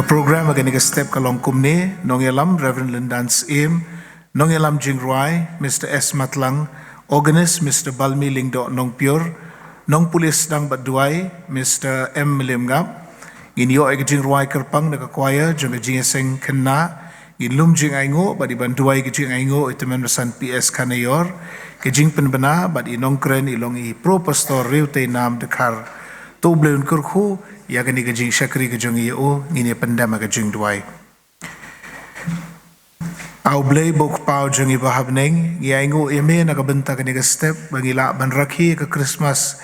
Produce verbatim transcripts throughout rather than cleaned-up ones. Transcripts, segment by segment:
Program ha kane ka step ka long kumne: nongïalam Reverend Lyndan Syiem, nongïalam jingrwai Mister S Matlang, organist Mister Balmi Lyngdoh Nongpyiur, nongpule sdang bad duwai Mister M Mylliemngap. Ngin ïoh ïa ka jingrwai kyrpang na ka choir jong ka Jingïaseng Khynnah. Ngin lum jingainguh bad i ban duwai ka jingainguh i Tymmen Basan P S Khanayor. Ka jingpynbna bad i nongkren i long i Pro Pastor Riewteinam Dkhar. To U Blei un kyrkhu ïa kane ka jingshakri ka jong ngi ïa u. Ngin ïa pyndem ha ka jingduwai. A U Blei ba u Kpa jong ngi ba ha bneng, ngi ainguh ïa me na ka bynta kane ka step ba ngi lah ban rakhe ïa ka Christmas,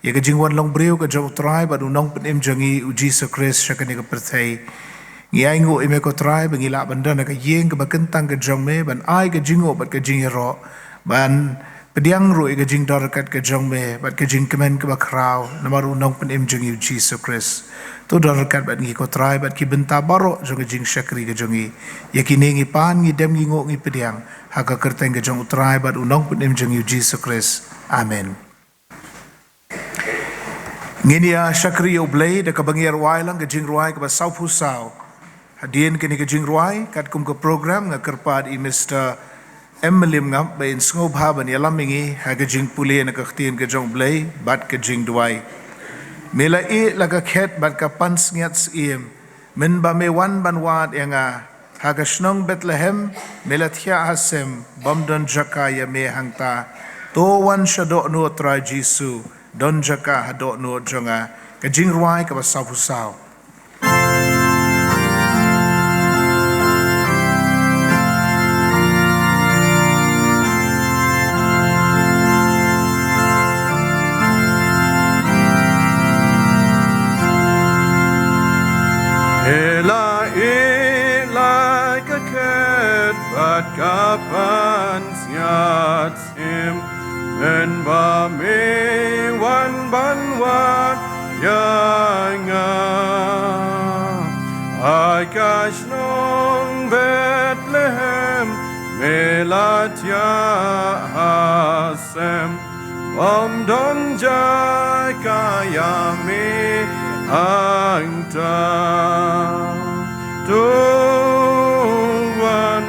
ïa ka jingwan long briew ka jong U Trai bad U Nongpynim jong ngi U Jisu Khrist sha kane ka pyrthei. Ngi ainguh ïa me ko Trai ba ngi lah ban don ha ka ïing kaba kyntang ka jong me, ban ai ka jingnguh bad ka jingïaroh, ban pdiang ruh ïa ka jingdon ryngkat ka jong me bad ka jingkmen kaba khraw namar U Nongpynim jong ngi U Jisu Khrist. To don ryngkat bad ngi ko Trai bad ki bynta baroh jong ka jingshakri ka jong ngi. Ïa kine ngi pan, ngi dem, ngi nguh, ngi pdiang ha ka kyrteng ka jong U Trai bad U Nongpynim jong ngi U Jisu Khrist. Amen. Ngin ïa shakri ïa U Blei da kaba ngi ïa rwai lang ka jingrwai kaba sawphew saw. Hadien kane ka jingrwai, katkum ka program, nga kyrpad ïa i Mister M Mylliemngap ba in sngewbha ban ïalam ïa ngi ha ka jingpule na ka ktien ka jong U Blei bad ka jingduwai. Me la ïeh la ka khet bad ka pansngiat syiem, mynba me wan ban wad ïa nga. Ha ka shnong Bethlehem me la thiah ha sem, bym don jaka ïa me hangta. To wan sha dohnud Trai Jisu, don jaka ha dohnud jong nga. Ka jingrwai kaba sawphew saw. Ïeh la ïeh la ka khet bad ka pansngiat syiem, mynba me wan ban wad ïa nga. Ha ka shnong Bethlehem me la thiah ha sem, bym don jaka ïa me hangta. To wan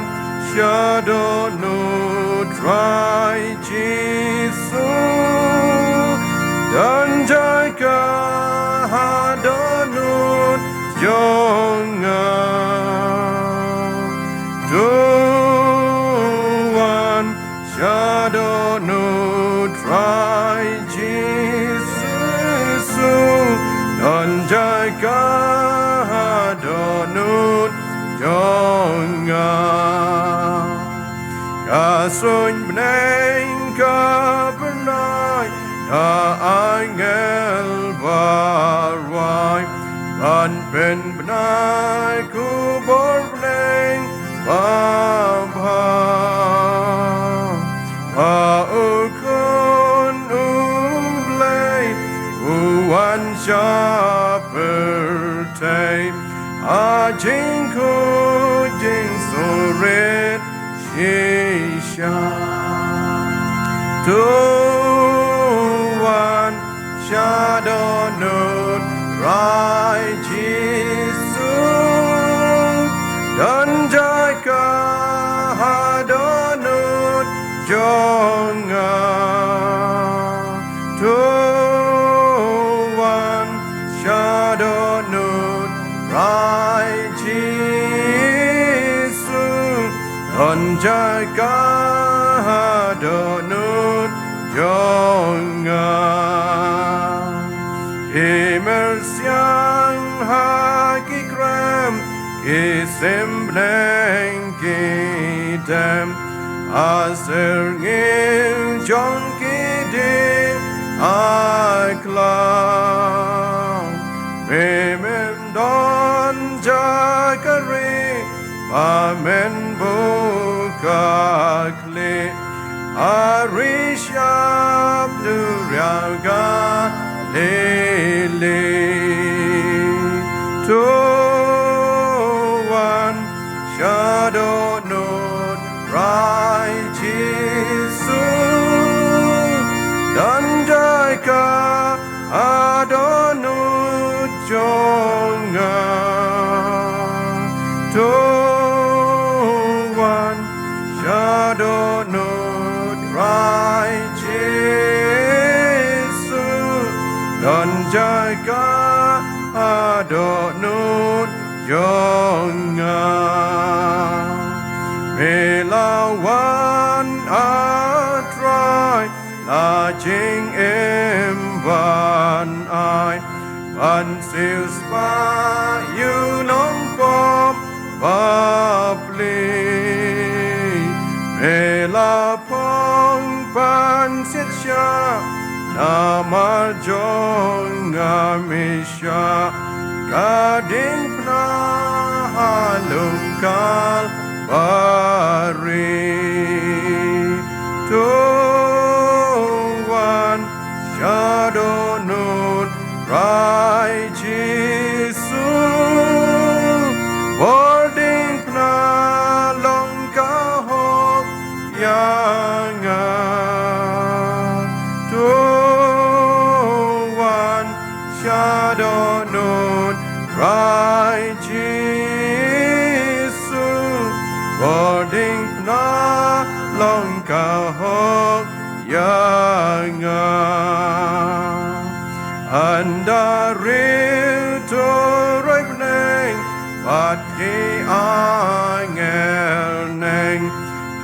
sha dohnud Trai Jisu, don jaka ha dohnud jong nga. To wan sha dohnud Trai Jisu, don jaka ha dohnud jong nga. Ka suiñ bneng ka pynai da angel ba rwai, ban pynbna ïa ka bor bneng babha. Ba U Khun U Blei u wan sha pyrthei, ha jingkhuid jingsngewrit shisha. To wan sha dohnud Trai Jisu, don jaka ha dohnud jong nga. To wan sha dohnud Trai Jisu, don jaka ha dohnud jong nga. Ki myrsiang ha ki krem, ki sim bneng ki dem, ha syrngiew jong ki dieng ha khlaw. Me mem don jaka ri, ba men buh ka khlieh, ha ri shyiap duriaw Galili. To wan sha dohnud Trai Jisu, don jaka ha dohnud jong nga. jaka ha dohnud jong nga. Me la wan, A Trai, la jingim ban ai, ban siewspah ïa u nongpop bapli. Me la phong pansngiat shah namar jong nga, me shah ka diengphna ha lum Kalbari. To wan sha dohnud, Trai Jisu, bor diengphna long ka hok ïa nga. To wan sha dohnud, Trai Jisu, bor diengphna long ka hok ïa nga. Ynda riew turoi bneng bad ki angel neng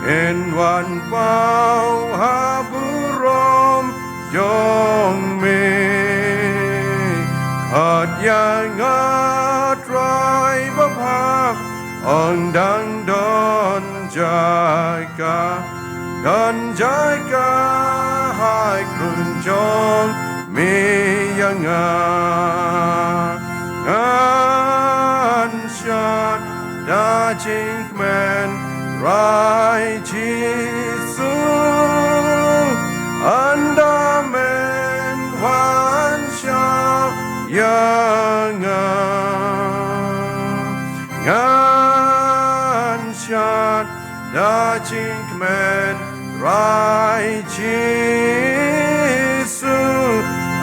kin wan paw ha burom jong me. Khot ïa nga, Trai babha, ong dang don jaka, don jaka ha khun jong me ïa nga. Ngan shad da jingkmen, Trai Jisu, ynda men wan shaw ïa nga. Ngan shad da jingkmen, Trai Jisu,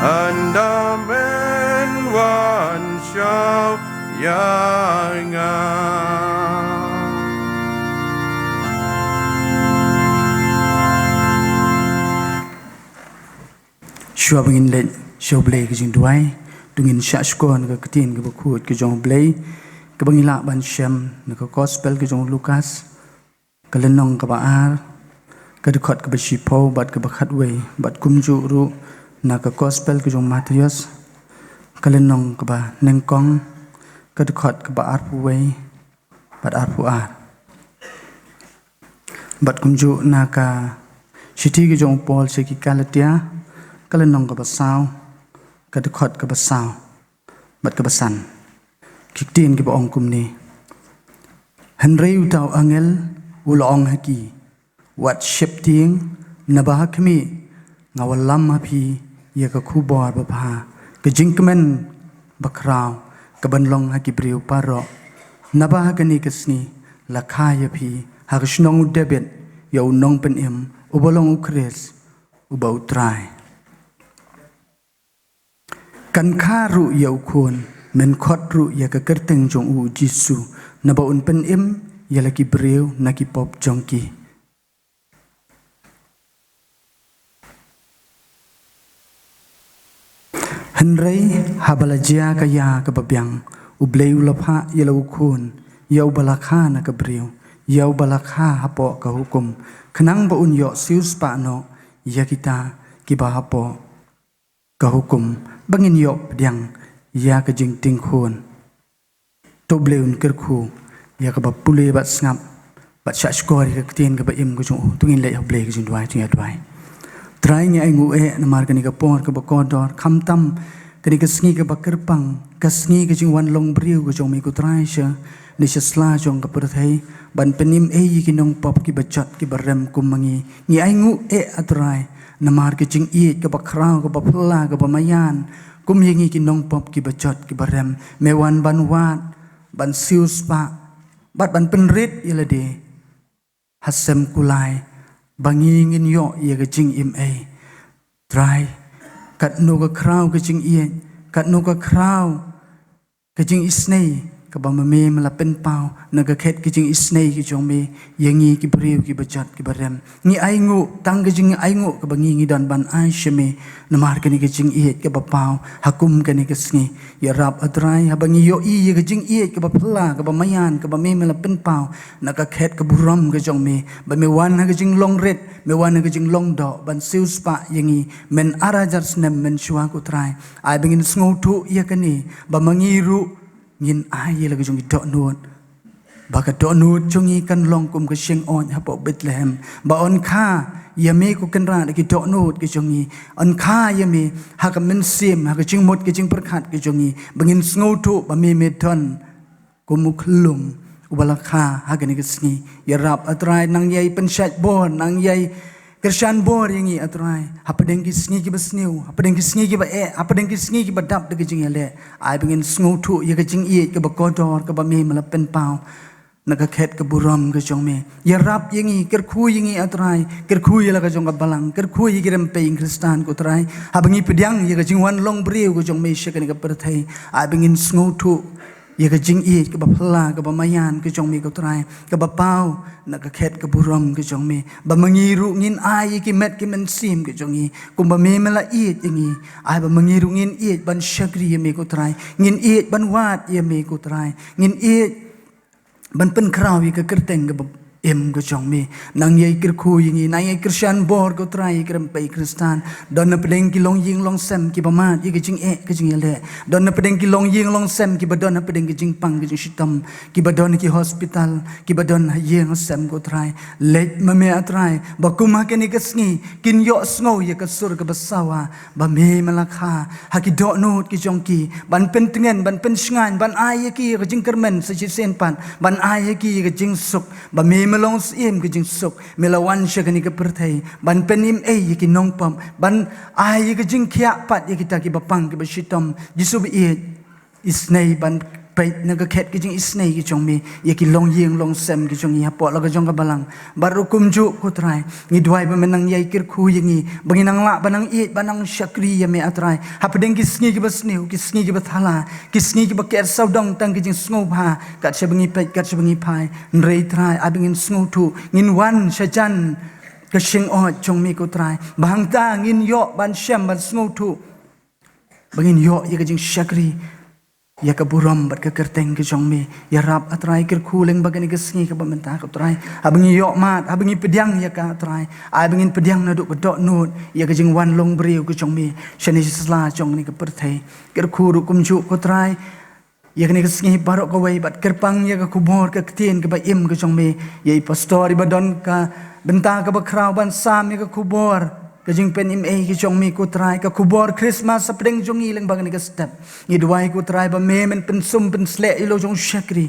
ynda men wan shaw ïa nga. Shuwa ba ngin leit sha U Blei ka jingduwai, to ngin shah shkor na ka ktien kaba khuid ka jong U Blei, kaba ngi lah ban shem na ka Gospel ka jong u Lukas, ka lynnong kaba ar, ka dkhot kaba shiphew bad kaba khatwei, bad kumjuh ruh na ka Gospel ka jong u Mathaios, ka lynnong kaba nyngkong, ka dkhot kaba arphew wei bad arphew ar. Bad kumjuh na ka shithi ka jong u Paul sha ki Galatia, ka lynnong kaba saw, ka dkhot kaba saw bad kaba san. Ki ktien kiba ong kumne: Hynrei uta u angel u la ong ha ki: Wat sheptieng, naba ha khmih, nga wallam ha phi ïa ka khubor babha ka jingkmen bakhraw kaban long ha ki briew baroh. Naba ha kane ka sngi la kha ïa phi ha ka shnong u Dabid ïa u Nongpynim, uba long u Khrist, uba u Trai. Kan kha ruh ïa u khun, men khot ruh ïa ka kyrteng jong u Jisu, naba un pynim ïa la ki briew na ki pop jong ki. Hynrei haba la jia ka ïa kaba biang, U Blei u la phah ïa la u khun, ïa uba la kha na ka briew, ïa uba la kha hapoh ka hukum, khnang ba un ïoh siewspah noh ïa kita kiba hapoh ka hukum, ba ngin ïoh pdiang ïa ka jingtieng khun. To U Blei un kyrkhu ïa kaba pule bad sngap bad shah shkor ïa ka ktien kaba im ka jong u. To ngin leit ha U Blei ka jingduwai, to ngin ïa duwai. Trai, ngi ainguh eh namar kane ka por kaba kordor, khamtam kane ka sngi kaba kyrpang, ka sngi ka jingwan long briew ka jong me ko Trai sha ne sha sla jong ka pyrthei, ban pynim ei ïa ki nongpop kiba jot kiba rem kum ma ngi. Ngi ainguh eh, A Trai, namar ka jingïeit kaba khraw, kaba phylla, kaba maïan, kum ïa ngi ki nongpop kiba jot kiba rem. Me wan ban wad, ban siewspah bad ban pynrit ïa lade ha sem kulai, ba ngi ngin ïoh ïa ka jingim ei. Trai, katno ka khraw ka jingïeit, katno ka khraw ka jingisynei, kaba ma me me la pynpaw na ka khet ka jingisynei ka jong me ïa ngi ki briew kiba jot kiba rem. Ngi ainguh tang ka jingainguh kaba ngi ngi don ban ai sha me, namar kane ka jingïeit kaba paw ha kum kane ka sngi. Ïarap, A Trai, haba ngi ïohi ïa ka jingïeit kaba phylla, kaba maïan, kaba me me la pynpaw na ka khet ka burom ka jong me, ba me wan ha ka jinglong rit, me wan ha ka jinglong doh ban siewspah ïa ngi, men ar hajar snem mynshuwa, ko Trai. Ai ba ngin sngewthuh ïa kane, ba ma ngi ruh ngin ai ïa la ka jong ki dohnud, ba ka dohnud jong ngi kan long kum ka shyngod hapoh Bethlehem, ba yn kha ïa me, ko Kynrad, ha ki dohnud ki jong ngi. Yn kha ïa me ha ka mynsiem, ha ka jingmut ka jingpyrkhat ka jong ngi, ba ngin sngewthuh ba me me don kum u khyllung uba la kha ha kane ka sngi. Ïarap, A Trai, nang ïai pynshait bor, nang ïai kyrshan bor ïa ngi, A Trai, hapdeng ki sngi kiba sniew, hapdeng ki sngi kiba eh, hapdeng ki sngi kiba dap da ka jingïaleh. Ai ba ngin sngewthuh ïa ka jingïeit kaba kordor kaba me me la pynpaw na ka khet ka burom ka jong me. Ïarap ïa ngi, kyrkhu ïa ngi, A Trai, kyrkhu ïa la ka jong ka balang, kyrkhu ïa ki rympei Khristan, ko Trai. Haba ngi pdiang ïa ka jingwan long briew ka jong me sha kane ka pyrthei, ai ba ngin sngewthuh ïa ka jingïeit kaba phylla, kaba maïan ka jong me, ko Trai, kaba paw na ka khet ka burom ka jong me, ba ma ngi ruh ngin ai ïa ki met ki mynsiem ka jong ngi kumba me me la ïeit ïa ngi. Ai ba ma ngi ruh ngin ïeit ban shakri ïa me, ko Trai, ngin ïeit ban wad ïa me, ko Trai, ngin ïeit ban pynkhraw ïa ka kyrteng kaba im ka jong me. Nang ïai kyrkhu ïa ngi, nang ïai kyrshan bor, ko Trai, ïa ki rympei Khristan. Don napdeng ki longïing longsem kiba mad ïa ka jingeh ka jingïaleh. Don napdeng ki longïing longsem kiba don napdeng ka jingpang ka jingshitom, kiba don ha ki hospital, kiba don ha ïing ha sem, ko Trai. Leit ma me, A Trai, ba kum ha kane ka sngi kin ïohsngew ïa ka sur kaba sawa, ba me me la kha ha ki dohnud ki jong ki, ban pyntngen, ban pynshngaiñ, ban ai ïa ki ïa ka jingkyrmen sa shisien pat, ban ai ïa ki ïa ka jingsuk, ba me me long Syiem ka jingsuk, me la wan sha kane ka pyrthei ban pynim ei ïa ki nongpop, ban ai ïa ka jingkhiah pat ïa kita kiba pang kiba shitom. Jisu ba ïeit, isynei ban peit na ka khet ka jingisynei ka jong me ïa ki longïing longsem ka jong ngi hapoh la ka jong ka balang. Bad ruh kumjuh, ko Trai, ngi duwai ba men nang ïai kyrkhu ïa ngi, ba ngin nang lah ban nang ïeit, ban nang shakri ïa me, A Trai, hapdeng ki sngi kiba sniew, ki sngi kiba thala, ki sngi kiba ker sawdong tang ki jingsngewbha kat shaba ngi peit, kat shaba ngi phai. Hynrei Trai, ai ba ngin sngewthuh, ngin wan shajan ka shyngod jong me, ko Trai, ba hangta ngin ïoh ban shem, ban sngewthuh, ba ngin ïoh ïa ka jingshakri ïa ka burom bad ka kyrteng ka jong me. Ïarap, A Trai, kyrkhu lyngba kane ka sngi kaba mynta, ko Trai, haba ngi ïoh mad, haba ngi pdiang ïa ka, Trai, ai ba ngin pdiang naduh ka dohnud ïa ka jingwan long briew ka jong me shane shisla jong kane ka pyrthei. Kyrkhu ruh kumjuh, ko Trai, ïa kane ka sngi baroh kawei, bad kyrpang ïa ka khubor ka ktien kaba im ka jong me, ïa i pastor iba don ka bynta kaba khraw ban sam ïa ka khubor ka jingpynim ei ka jong me, ko Trai, ka khubor Christmas hapdeng jong ngi lyngba kane ka step. Ngi duwai, ko Trai, ba me men pynsum pynsleh ïa la u jong u shakri.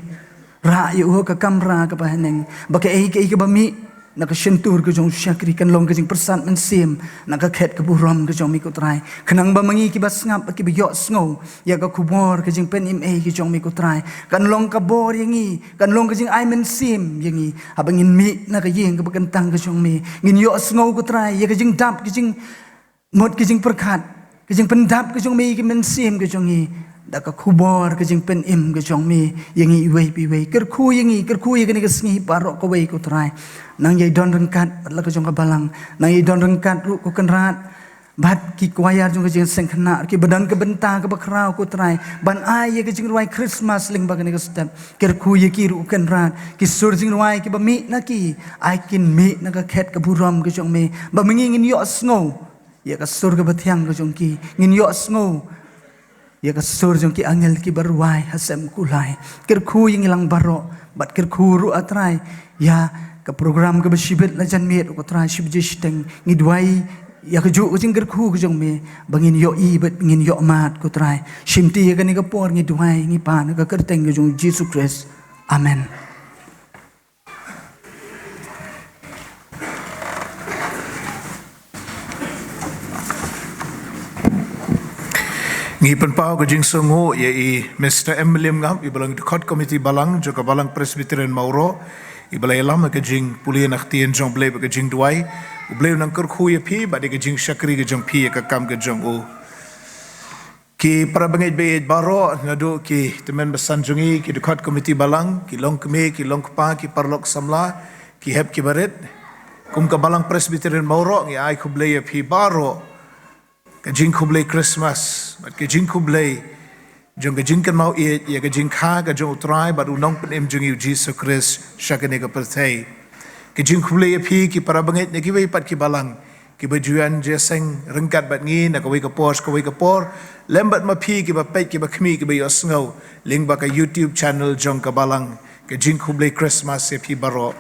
Rah ïa u ha ka kamra kaba haneng, ba kaei kaei kaba mih na ka shyntur ka jong u shakri kan long ka jingpyrsad mynsiem na ka khet ka burom ka jong me, ko Trai, khnang ba ma ngi kiba sngap, ba kiba ïohsngew ïa ka khubor ka jingpynim ei ka jong me, ko Trai, kan long ka bor ïa ngi, kan long ka jingai mynsiem ïa ngi. Haba ngin mih na ka ïing kaba kyntang ka jong me, ngin ïohsngew, ko Trai, ïa ka jingdap, ka jing mut ka jingpyrkhat, ka jingpyndap ka jong me ïa ki mynsiem ka jong ngi da ka khubor ka jingpynim ka jong me ïa ngi iwei pa iwei. Kyrkhu ïa ngi, kyrkhu ïa kane ka sngi baroh kawei, ko Trai. Nang ïai don ryngkat bad la ka jong ka balang, nang ïai don ryngkat ruh, ko Kynrad, bad ki kwayar jong ka Jingïaseng Khynnah kiba don ka bynta kaba khraw, ko Trai, ban ai ïa ka jingrwai Christmas lyngba kane ka step. Kyrkhu ïa ki ruh, ko Kynrad, ki sur jingrwai kiba mih na ki, ai kin mih na ka khet ka burom ka jong me, ba ma ngi ngin ïohsngew ïa ka sur kaba thiang ka jong ki, ngin ïohsngew ïa ka sur jong ki angel kiba rwai ha sem kulai. Kyrkhu ïa ngi lang baroh, bad kyrkhu ruh, A Trai, ïa ka program kaba shibit la janmiet, ko Trai, shi baje shiteng. Ngi duwai ïa kajuh ka jingkyrkhu ka jong me ba ngin ïohi bad ngin ïohmad, ko Trai. Shimti ïa kane ka por ngi duwai, ngi pan ha ka kyrteng ka jong u Jisu Khrist. Amen. Ngi pynpaw ka jingsngewnguh ïa i Mister M William Ngap, iba long i dkhot komiti balang jong ka Balang Presbyterian Mawroh, iba la ïalam ha ka jingpule na ka ktien jong U Blei bad ka jingduwai. U Blei un nang kyrkhu ïa phi bad ïa ka jingshakri ka jong phi ïa ka kam ka jong u. Ki para bangeit baieit baroh, naduh ki tymmen basan jong ngi, ki dkhot komiti balang, ki longkmie, ki longkpa, ki paralok samla, ki hep ki barit. Kum ka Balang Presbyterian Mawroh, ngi ai khublei ïa phi baroh ka jingkhublei Christmas bad ka jingkhublei jong ka jingkynmaw ïeit ïa ka jingkha ka jong U Trai bad U Nongpynim jong ngi U Jisu Khrist sha kane ka pyrthei. Ka jingkhublei ïa phi ki para bangeit na kiwei pat ki balang kiba ju ïaseng ryngkat bad ngi na kawei ka por sha kawei ka por, lem bad ma phi kiba peit, kiba khmih, kiba ïohsngew lyngba ka YouTube channel jong ka balang. Ka jingkhublei Christmas ïa phi baroh.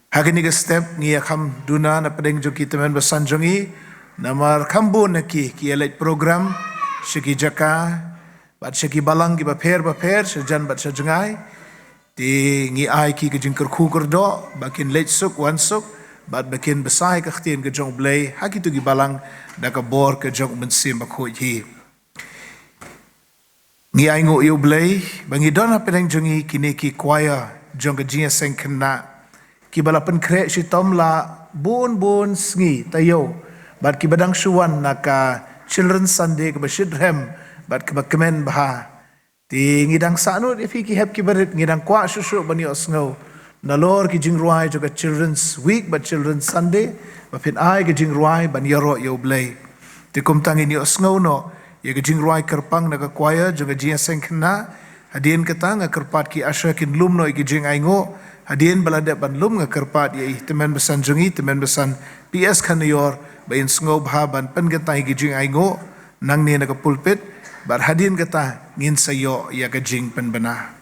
Ha kane ka step ngi ïa kham duna na pdeng jong ki tymmen basan jong ngi, namar kham bun na ki ki ïa leit program sha ki jaka bad sha ki balang kiba pher bapher, sha jan bad sha jngai. Te ngi ai ki ka jingkyrkhu kyrdoh ba kin leit suk wan suk bad ba kin bsa ïa ka ktien ka jong U Blei ha kito ki balang da ka bor ka jong U Mynsiem Bakhuid hi. Ngi ainguh ïa U Blei ba ngi don ha pdeng jong ngi kine ki choir jong ka jingïaseng khynnah kiba la pynkhreh shitom la bun bun sngi taïew bad kiba dang shu wan na ka Children's Sunday kaba shitrhem bad kaba kmen bha. Te ngi dang sahnud ïa phi ki hep ki barit, ngi dang kwah shuh shuh ban ïohsngew nalor ki jingrwai jong ka Children's Week bad Children's Sunday, ba phin ai ki jingrwai ban ïaroh ïa U Blei. Te kumta ngin ïohsngew noh ïa ka jingrwai kyrpang na ka choir jong ka jingïaseng khynnah. Hadien kata nga kyrpad ki usher kin lum noh ïa ki jingainguh. Hadien ba la dep ban lum nga kyrpad ïa i tymmen basan jong ngi, tymmen basan P S Khanior, ba in sngewbha ban pynkyntait ïa ki jingainguh nangne na ka pulpit, bad hadien kata ngin sa ïoh ïa ka jingpynbna.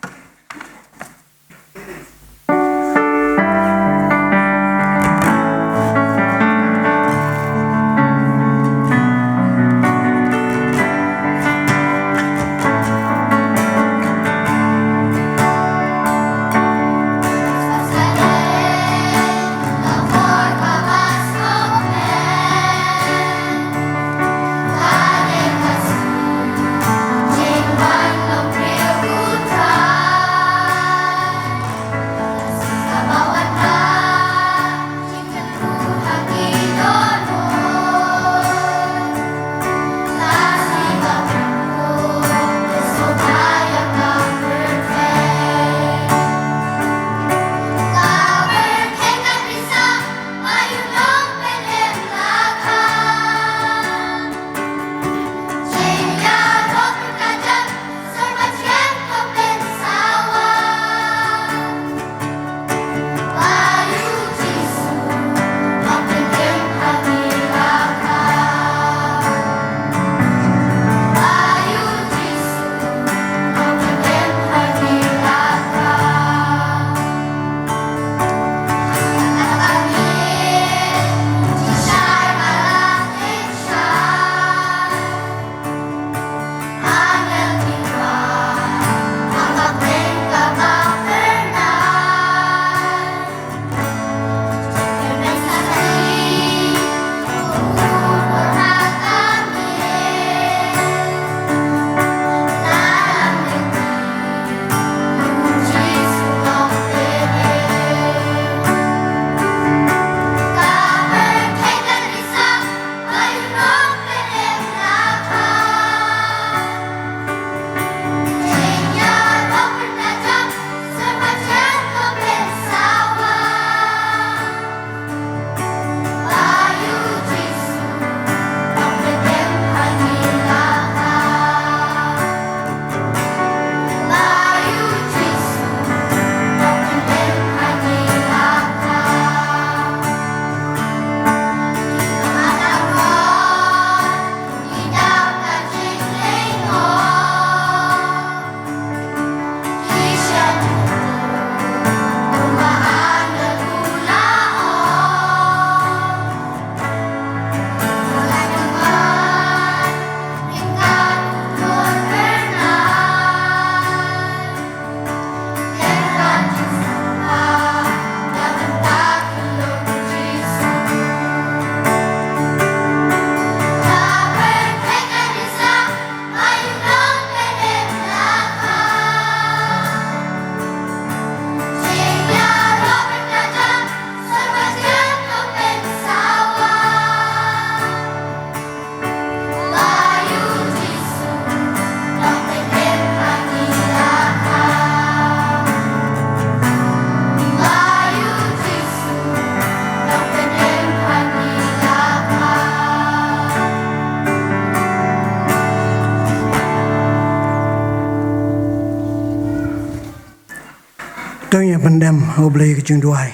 To ngin pyndem ha U Blei ka jingduwai.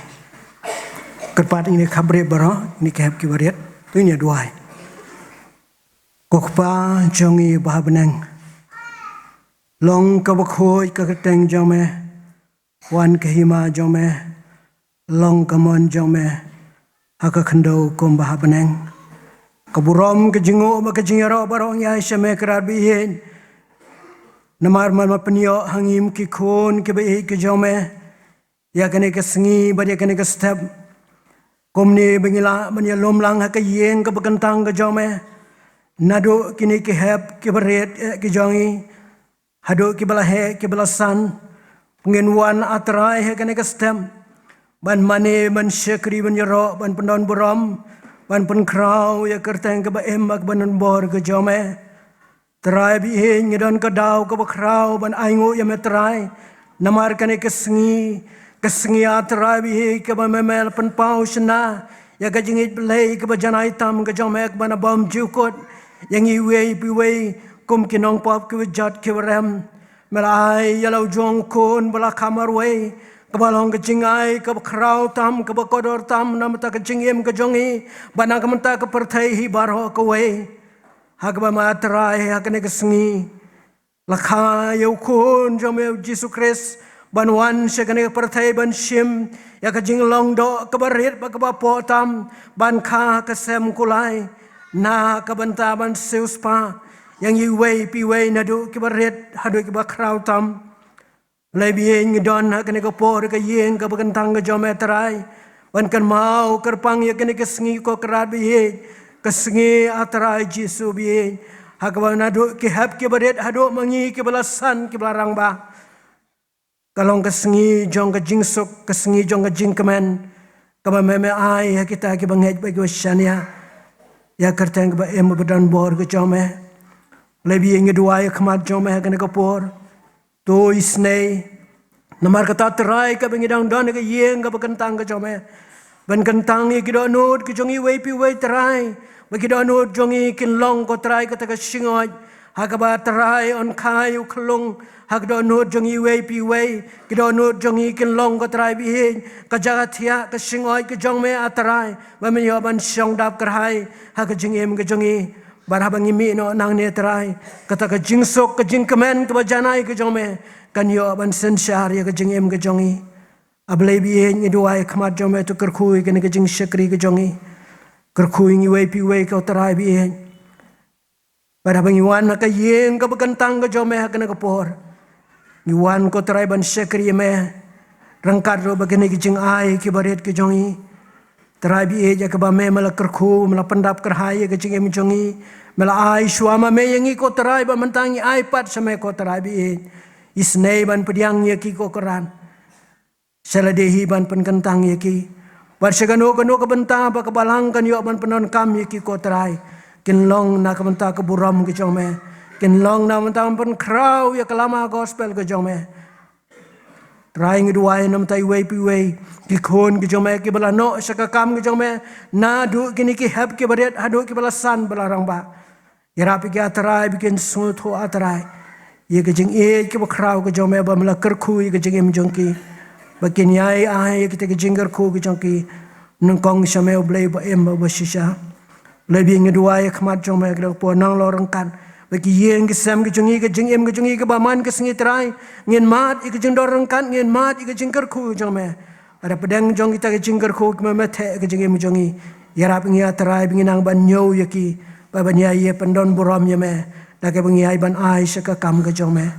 Kyrpad ïa kine ki hep baroh, ïa kine ki hep ki barit. To ngin ïa duwai. Ko Kpa jong ngi ba ha bneng, long ka bakhuid ka kyrteng jong me. Wan ka hima jong me. Long ka mon jong me ha ka khyndew kumba ha bneng. Ka burom, ka jingnguh bad ka jingïaroh baroh ngi ai sha me, Kynrad ba ïeit. Namar me la pynïoh ha ngi, ki khun kiba ïeit ki jong me, ïa kane ka sngi bad ïa kane ka step, kumne ba ngi lah ban ïalum lang ha ka ïing kaba kyntang ka jong me. Naduh kine ki hep ki barit, eh, ki jong ngi, haduh kiba la heh, kiba la san, ngin wan, A Trai, ha kane ka step ban mane, ban shakri, ban ïaroh, ban pyndon burom, ban pynkhraw ïa ka kyrteng kaba im bad kaba don bor ka jong me. Trai ba ïeit, ngi don ka daw kaba khraw ban ainguh ïa me, Trai, namar kane ka sngi, ka sngi, A Trai ba ïeit, kaba me, me la pynpaw shynna ïa ka jingïeit Blei kaba janai tam ka jong me, kaba na bymjukut ïa ngi iwei pa iwei kum ki nongpop kiba jot kiba rem. Me la ai ïa la u jong u khun ba la kham marwei, kaba long ka jingai kaba khraw tam, kaba kordor tam na ka bynta ka jingim ka jong ngi bad na ka bynta ka pyrthei hi baroh kawei. Ha kaba me, A Trai, ha kane ka sngi la kha ïa u Khun jong me, U Jisu Khrist, ban wan sha kane ka pyrthei ban shim ïa ka jinglong doh kaba rit bad kaba poh tam, ban kha ha ka sem kulai na ka bynta ban siewspah ïa ngi iwei pa iwei, naduh kiba rit haduh kiba khraw tam. Blei ba ïeit, ngi don ha kane ka por ha ka ïing kaba kyntang ka jong me, Trai, ban kynmaw kyrpang ïa kane ka sngi, ko Kynrad ba ïeit, ka sngi, A Trai Jisu ba ïeit, ha kaba naduh ki hep ki barit haduh ma ngi kiba la san, kiba la rangbah, ka long ka sngi jong ka jingsuk, ka sngi jong ka jingkmen, kaba me, me ai ha kita kiba ngeit bad kiba shaniah ïa ka kyrteng kaba im bad ba don bor ka jong me. Blei ba ïeit, ngi duwai ha khmat jong me ha kane ka por. To isynei namar kata, Trai, kaba ngi dang don ha ka ïing kaba kyntang ka jong me, ban kyntang ïa ki dohnud ka jong ngi iwei pa iwei, Trai, ba ki dohnud jong ngi kin long, ko Trai, kata ka shngoit ha kaba, Trai, yn kha ïa u khyllung ha ki dohnud jong ngi iwei pa iwei. Ki dohnud jong ngi kin long, ko Trai ba ïeit, ka jaka thiah, ka shngoit ka jong me, A Trai, ba men ïoh ban shong dap kyrhai ha ka jingim ka jong ngi. Bad haba ngi mih noh nangne, Trai, kata ka jingsuk, ka jingkmen kaba janai ka jong me kan ïoh ban synshar ïa ka jingim ka jong ngi. A Blei ba ïeit, ngi duwai ha khmat jong me, to kyrkhu ïa kane ka jingshakri ka jong ngi. Kyrkhu ïa ngi iwei pa iwei, ko Trai ba ïeit. Bad haba ngi wan ha ka ïing kaba kyntang ka jong me ha kane ka por, ngi wan, ko Trai, ban shakri ïa me ryngkat ruh bad kine ki jingai kiba rit ki jong ngi. Trai ba ïeit, ïa kaba me, me la kyrkhu, me la pyndap kyrhai ïa ka jingim jong ngi, me la ai shuwa ma me ïa ngi, ko Trai, ba mynta ngi ai pat sha me, ko Trai ba ïeit. Isynei ban pdiang ïa ki, ko Kynrad, sha lade hi ban pynkyntang ïa ki. Bad sha kano kano ka bynta ba ka Balang kan ïoh ban pyndonkam ïa ki, ko Trai, kin long na ka bynta ka burom ka jong me, kin long na ka bynta ban pynkhraw ïa ka lama gospel ka jong me. Trai, ngi duwai namar iwei pa iwei ki khun ki jong me kiba la noh sha ka kam ka jong me, naduh kine ki hep kiba rit haduh kiba la san, ba la rangbah. Ïarap ïa ki, A Trai, ba kin sngewthuh, A Trai, ïa ka jingïeit kaba khraw ka jong me, ba me la kyrkhu ïa ka jingim jong ki, ba kin ïai ai ïa kita ki jingkyrkhu ka jong ki nyngkong sha me, U Blei ba im bad ba shisha. Blei ba ïeit, ngi duwai ha khmat jong me ha kane ka por, nang long ryngkat bad ki ïing ki sem ki jong ngi, ka jingim ka jong ngi kaba man ka sngi, Trai. Ngin mad ïa ka jingdon ryngkat, ngin mad ïa ka jingkyrkhu jong me. Bad hapdeng jong kita ki jingkyrkhu, me, me theh ka jingim jong ngi. Ïarap ïa ngi, A Trai, ba ngin nang ban ñiew ïa ki, bad ban ïai, ïai pyndon burom ïa me da kaba ngi ïai ban ai sha ka kam ka jong me.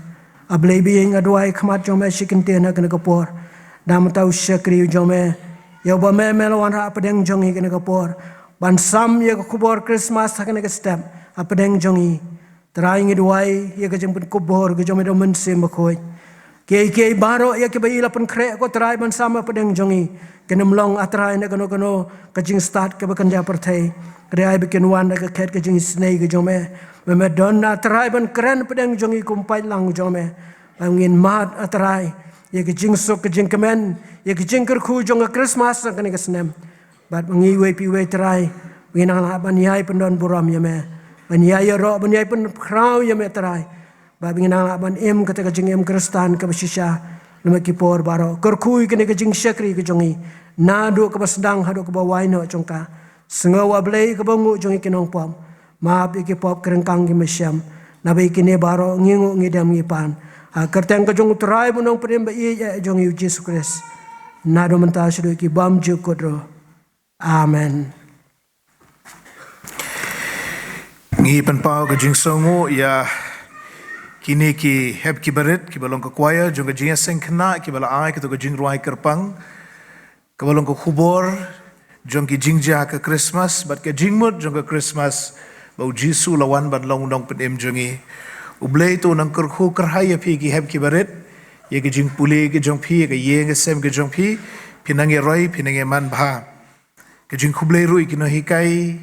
A Blei ba ïeit, nga duwai ha khmat jong me shi kyntien ha kane ka por, namar uta u shakri u jong me, ïa uba me, me la wanrah hapdeng jong ngi ha kane ka por, ban sam ïa ka khubor Khristmas ha kane ka step hapdeng jong ngi. Trai, ngi duwai ïa ka jingpynkup bor ka jong me da U Mynsiem Bakhuid. Kiei kiei baroh ïa kiba i la pynkhreh, ko Trai, ban sam hapdeng jong ngi, kin ym long, A Trai, na kano kano ka jingstad kaba kynja pyrthei. Trai, ba kin wan da ka khet ka jingisynei ka jong me. Me, me don, A Trai, ban kren hapdeng jong ngi kum u paidlang jong me, ba ngin mad, A Trai, ïa ka jingsuk, ka jingkmen, ïa ka jingkyrkhu jong ka Khristmas ha kane ka snem. Bad ba ngi iwei pa iwei, Trai, ba ngin nang lah ban ïai pyndon burom ïa me, ban ïai ïaroh, ban ïai pynkhraw ïa me, Trai, bad ba ngin nang lah ban im kata ka jingim Khristan kaba shisha. Namar ki por baroh, kyrkhu ïa kane ka jingshakri ka jong ngi, naduh kaba sdang haduh kaba wai noh jong ka. Sngewbha Blei kaba nguh jong ngi ki nongpop, map ïa ki pop kyrkhu ki mynsiem. Naba ïa kine baroh ngi nguh ngi dem ngi pan ha kyrteng ka jong U Trai bad U Nongpynim ba ïeit eh jong ngi U Jisu Khrist, naduh mynta shaduh ki bymjukut ruh. Amen. Ngi pynpaw ka jingsngewnguh ïa kine ki hep ki barit kiba long ka choir jong ka Jingïaseng Khynnah kiba la ai katto ka jingrwai kyrpang kaba long ka khubor jong ki jingjia ka Christmas bad ka jingmut jong ka Christmas, ba U Jisu u la wan ban long U Nongpynim jong ngi. U Blei to u nang kyrkhu kyrhai ïa phi ki hep ki barit, ïa ka jingpule ka jong phi, ïa ka ïing ka sem ka jong phi, phi nang ïaroi, phi nang ïaman bha. Ka jingkhublei ruh ïa ki nonghikai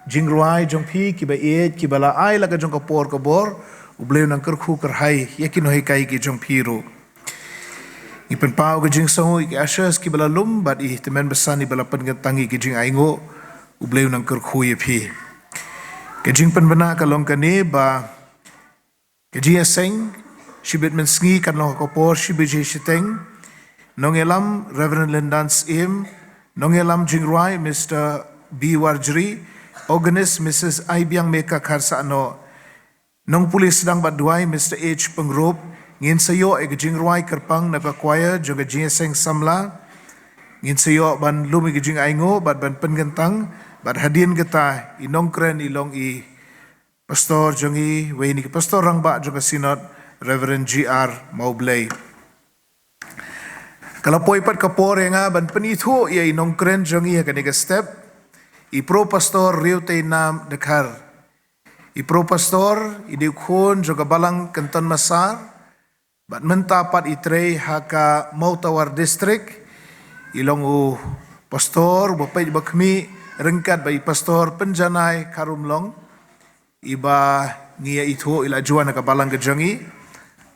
jingrwai jong phi kiba ïeit, kiba la ai la ka jong ka por ka bor. U Blei u nang kyrkhu kyrhai ïa ki nonghikai ki jong phi ruh. Ngi pynpaw ka jingsngewnguh ïa ki ushers kiba la lum bad i tymmen basan iba la pynkyntang ïa ki jingainguh. U Blei u nang kyrkhu ïa phi. Ka jingpynbna ka long kane ba ka jingïaseng shibit mynsngi kan long ha ka por shi baje shiteng. Nongïalam Reverend Lyndan Syiem, nongïalam jingrwai Mister B Warjri, organist Missus Aibiangmeka Kharsahnoh, nongpule sdang bad duwai Mister H Pyngrope. Ngin sa ïoh ïa ka jingrwai kyrpang na ka choir jong ka Jingïaseng Samla. Ngin sa ïoh ban lum ïa ka jingainguh bad ban pynkyntang, bad hadien kata i nongkren i long i Pastor jong ngi, wei na ki Pastor Rangbah jong ka Synod, Reverend G R Mawblei. Ka la poi pat ka por ïa nga ban pynithuh ïa i nongkren jong ngi ha kane ka step, i Pro Pastor Riewteinam Dkhar. I Pro Pastor i dei u khun jong ka Balang Kynton Massar, bad mynta pat i trei ha ka Mawtawar District. I long u pastor uba peit uba khmih ryngkat bad i Pastor Pynjanai Kharumlong, iba ngi ïa ithuh i la ju wan ha ka balang ka jong ngi.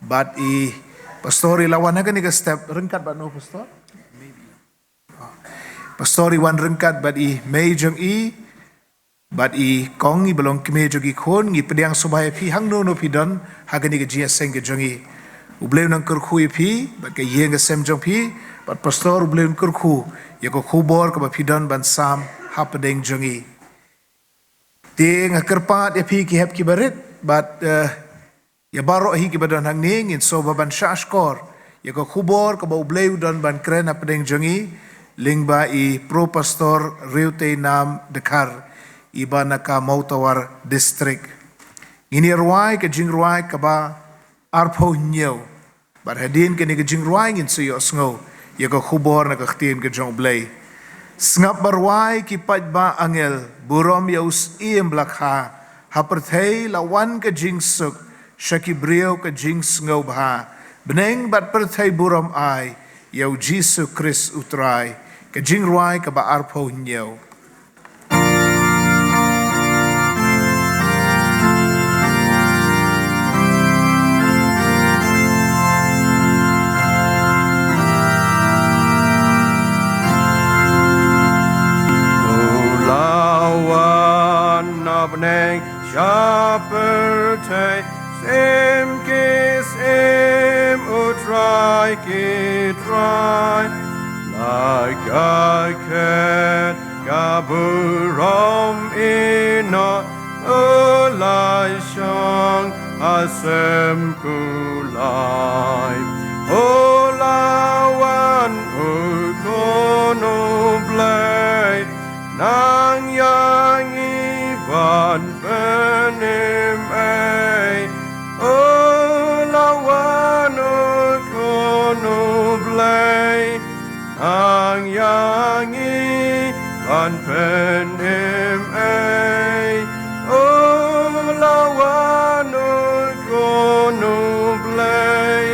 Bad i Pastor i la wan ha kane ka step ryngkat bad no, Pastor? Pastor i wan ryngkat bad i mei jong i, bad i kong iba long kmie jong ki khun. Ngi pdiang sngewbha ïa phi hangno hangno phi don ha kane ka jingïaseng ka jong ngi. U Blei u nang kyrkhu ïa phi bad ka ïing ka sem jong phi, bad Pastor, U Blei un kyrkhu ïa ka khubor kaba phi don ban sam hapdeng jong ngi. Te nga kyrpad ïa phi ki hep ki barit bad, eh, ïa baroh hi kiba don hangne, ngin sngewbha ban shah shkor ïa ka khubor kaba U Blei u don ban kren hapdeng jong ngi lyngba i Pro Pastor Riewteinam Dkhar, iba na ka Mawtawar District. Ngin ïa rwai ka jingrwai kaba arphew hynñiew. Bad hadien kane ka jingrwai ngin sa ïohsngew ïa ka khubor na ka ktien ka jong U Blei. Sngap ba rwai ki paidbah angel, burom ïa u Syiem ba la kha. Ha pyrthei la wan ka jingsuk, sha ki briew ka jingsngewbha. Bneng bad pyrthei burom ai ïa U Jisu Khrist U Trai. Ka jingrwai kaba arphew hynñiew. U la wan na bneng sha pyrthei, Syiem ki syiem, U Trai ki trai. La ka khet ka burom ïa u, u la shong ha sem kulai. U la wan, U Khun U Blei, nang ïa ngi ban pynim ei. U la wan, U Khun U Blei, nang ïa ngi ban pynim ei. U la wan, U Khun U Blei,